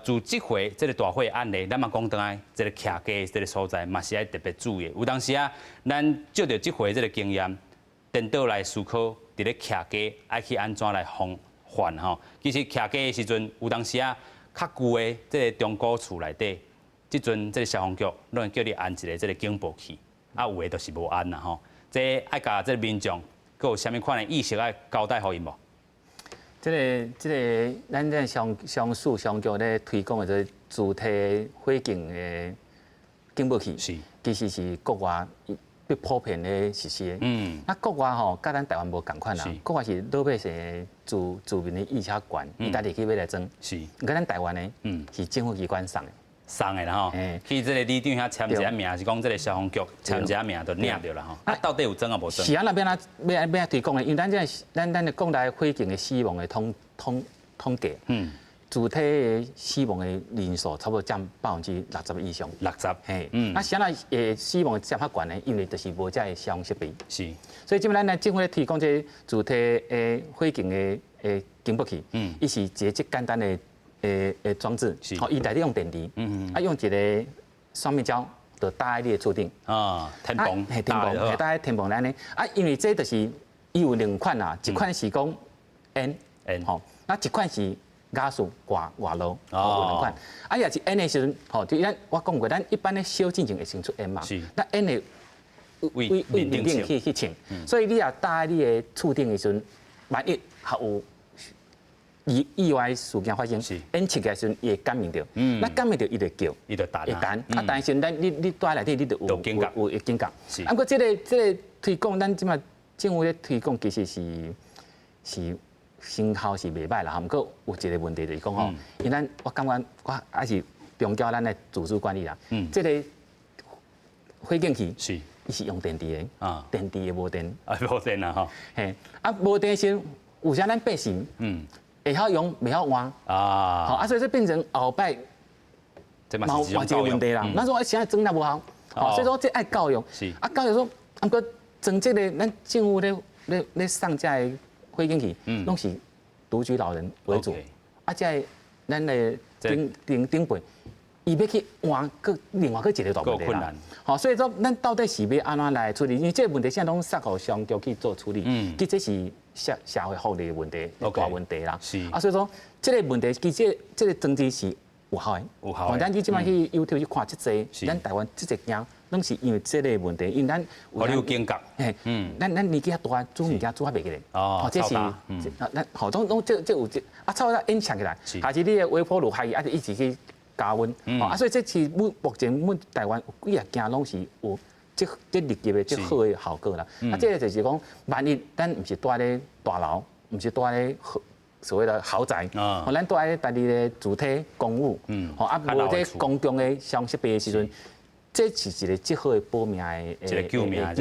自這回這个大火案例，咱嘛講轉來，這个徛家這个所在嘛是愛特別注意。有當時啊，咱借著這回這个經驗，顛倒來思考，佇咧徛家愛去按怎來防範吼。其實徛家的時陣，有當時啊，較舊的這个中古厝內底，這陣這个消防局攏會叫你按一个這个警報器，啊，有的就是無按啦吼。這愛共這个民眾，閣有啥物款的意識愛交代予𪜶無？這個，咱這消防署消防局咧推廣的這個自體火警的警報器，其實是國外比普遍咧實施的。啊，國外吼，佮咱台灣無仝款啦。國外是老百姓自民的意識較懸，伊家己去買來裝。毋過咱台灣呢，是政府機關送的。送的啦吼，去這個里長遐簽一下名，是講這個消防局簽一下名就領著啦吼。啊，到底有裝抑無裝？是啊，那欲按怎欲按怎推廣呢？因為咱這咱的國內火警的死亡的統計，自體的死亡的人數差不多佔60%以上。六十，嘿，啊，啥人會死亡佔較懸呢？因為就是無這个消防設備。所以這擺咱來政府咧推廣這個自體的火警的警報器，伊是一個這簡單的裝置，吼，伊內底用電池，啊，用一個雙面膠就搭佇你的厝頂。啊，天棚，嘿，天棚，嘿，搭佇天棚內呢。啊，因為這就是伊有兩款啊，一款是講煙，煙，吼，啊，一款是瓦斯外露，有兩款。啊，若是煙的時陣，吼，就咱我講過，咱一般的燒進前會先出煙嘛，那煙會對面頂去衝，所以你若搭佇你的厝頂的時陣，萬一還有意外事件發生，煙衝起來時陣，伊會感應著，那感應著伊就叫，伊就彈，會彈。啊，但是咱你住內底，你就有警覺。是。啊，毋過這個推廣，咱這擺政府咧推廣，其實是成效是袂䆀啦。毋過有一個問題就是講吼，因為咱我感覺我還是強調咱的組織管理啦。這個火警器伊是用電池的，電池會無電。啊，無電啊吼。嘿，啊，無電時，有時咱百姓，會曉用，袂曉換啊，好啊，所以這變成後擺，嘛有一個問題啦。咱說現在裝了無效，所以說這愛教育。啊，教育說，毋過裝這個，咱政府咧送這个火警器，攏是獨居老人為主。啊，這个咱的頂輩，伊欲去換，閣另外閣一個大問題啦。好，所以說咱到底是欲按怎來處理？因為這個問題現在攏送予消防局去做處理，其實是社會福利的問題，大問題啦。啊，所以說這個問題其實這個裝置是有效的。有效的。咱你這擺去 YouTube 去看這濟，咱台灣這濟件攏是因為這個問題，因為咱有警覺。嘿，咱年紀較大，煮物件煮較袂記咧。哦，這是，咱吼，攏這有這啊，臭到煙衝起來，還是你的微波爐開啊，就一直去加溫。啊，所以這是目前阮台灣有幾若件攏是有這立級的這好的效果啦。啊，這個就是講，萬一咱毋是住咧大樓，毋是住咧所謂的豪宅，吼，咱住佇家己的主體公寓，吼，啊，無這公共的消防設備的時陣，這是一個最好的保命的一個救命的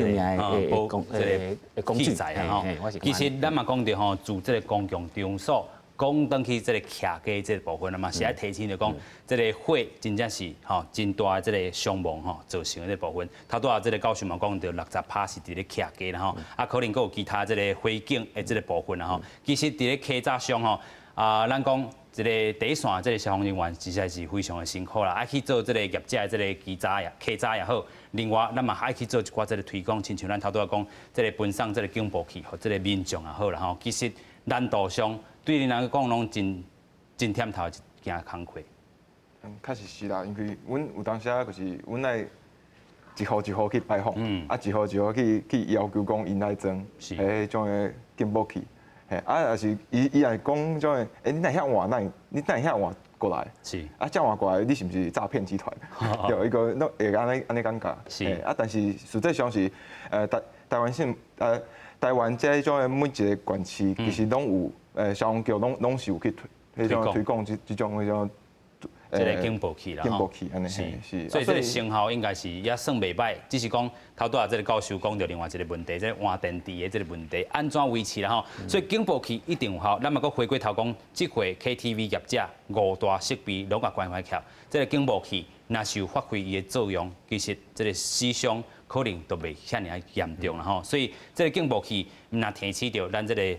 工具器材啊！吼，其實咱嘛講著吼，住這個公共場所，講轉去這個徛家這個部分啊嘛，是愛提醒著講，這個火真正是吼真大的這個傷亡吼造成的這個部分。頭拄仔這個教授嘛講著60%是佇咧徛家啦吼，啊可能閣有其他這個火警的這個部分啦吼。其實佇咧稽查上吼，啊咱講這個第一線這個消防人員實在是非常的辛苦啦，愛去做這個業者的這個稽查也稽查也好，另外咱嘛愛去做一寡這個推廣，親像咱頭拄仔講這個分送這個警報器，予這個民眾也好啦吼。其實難度上對恁來講攏真真忝頭一件工課。嗯，確實是啦，因為阮有當時啊，就是阮愛一戶一戶去拜訪，啊一戶一戶去要求講𪜶愛裝，彼種的警報器。嘿，啊，若是伊若講種的，欸，你哪會遐換？哪你哪會遐換過來？啊，這換過來，你是毋是詐騙集團？對，伊個攏會按呢感覺。啊，但是實際上是，台灣省，台灣這種的每一個縣市，其實攏有，消防局攏是有去推，彼種推廣這種彼種。這個警報器啦，警報器，按呢是，所以這個成效應該是也算袂䆀，只是講頭拄仔這個教授講著另外一個問題，這個換電池的這個問題，按怎維持啦吼？所以警報器一定有效。咱嘛閣回過頭講，這回 KTV 業者五大設備攏共關懷起來，這個警報器若是有發揮伊的作用，其實這個死傷可能都袂遐爾嚴重啦吼。所以這個警報器毋但提醒著咱這個鄉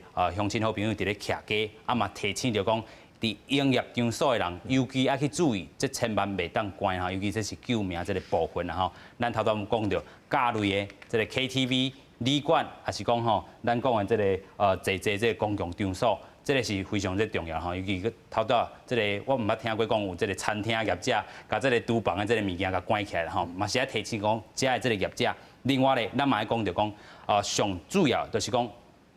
親好朋友佇咧徛家，啊嘛提醒著講，佇營業場所的人，尤其愛去注意，這千萬袂當關吼，尤其這是救命這個部分啦吼。咱頭拄講著，甲類的這個 KTV、旅館，抑是講吼，咱講的這個坐坐這個公共場所，這個是非常之重要吼。尤其頭拄這個，我毋捌聽過講有這個餐廳業者，共這個廚房的這個物件共關起來吼，嘛是愛提醒講，遮的這個業者。另外咧，咱嘛愛講著講，上主要就是講，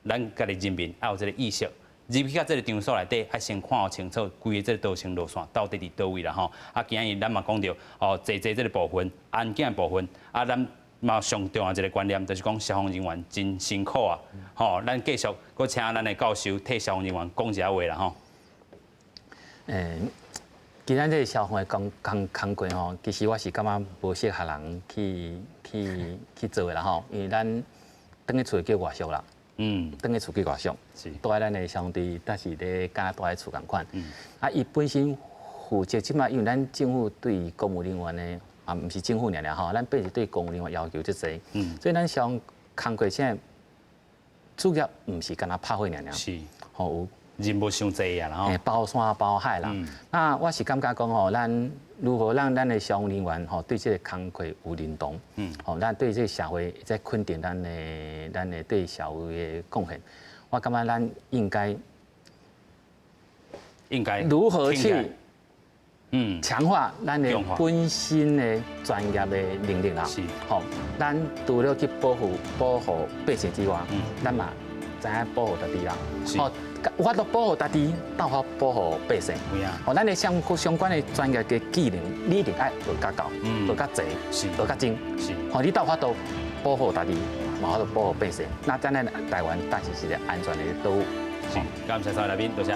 咱家己人民愛有這個意識。入去到這个場所內底，愛先看予清楚，規个這个逃生路線到底佇佗位啦吼。啊，今日咱嘛講著哦，濟濟這个部分，安檢的部分，啊，咱嘛上重要一个觀念，就是講消防人員真辛苦啊，吼，咱繼續閣請咱的教授替消防人員講一下話啦吼。其實這个消防的工課吼，其實我是感覺無適合人去做的啦吼，因為咱轉去厝叫外宿啦，轉去厝叫外宿，住佇咱的消防隊，但是咧敢若住佇厝仝款。啊，伊本身負責這擺，因為咱政府對公務人員的啊，毋是政府爾爾吼，咱變是對公務人員要求足濟，所以咱消防工課現在主要毋是干焦拍火爾爾，吼有任務傷濟啊，吼，包山包海啦。那我是感覺講吼，咱如何讓咱的消防人員吼對這个工課有認同，吼，咱對這个社會在肯定咱的對社會的貢獻，我感覺咱應該應該如何去強化咱的本身的專業的能力啦。吼，咱除了去保護百姓之外，咱嘛知影保護家己啦。吼，有法度保護家己，鬥法保護百姓。吼，咱的相關的專業的技能，你一定愛學較夠，學較濟，學較精。吼，你鬥法度保護家己，嘛法度保護百姓。那咱的台灣才是一个安全的島。是，感謝三位來賓，多謝。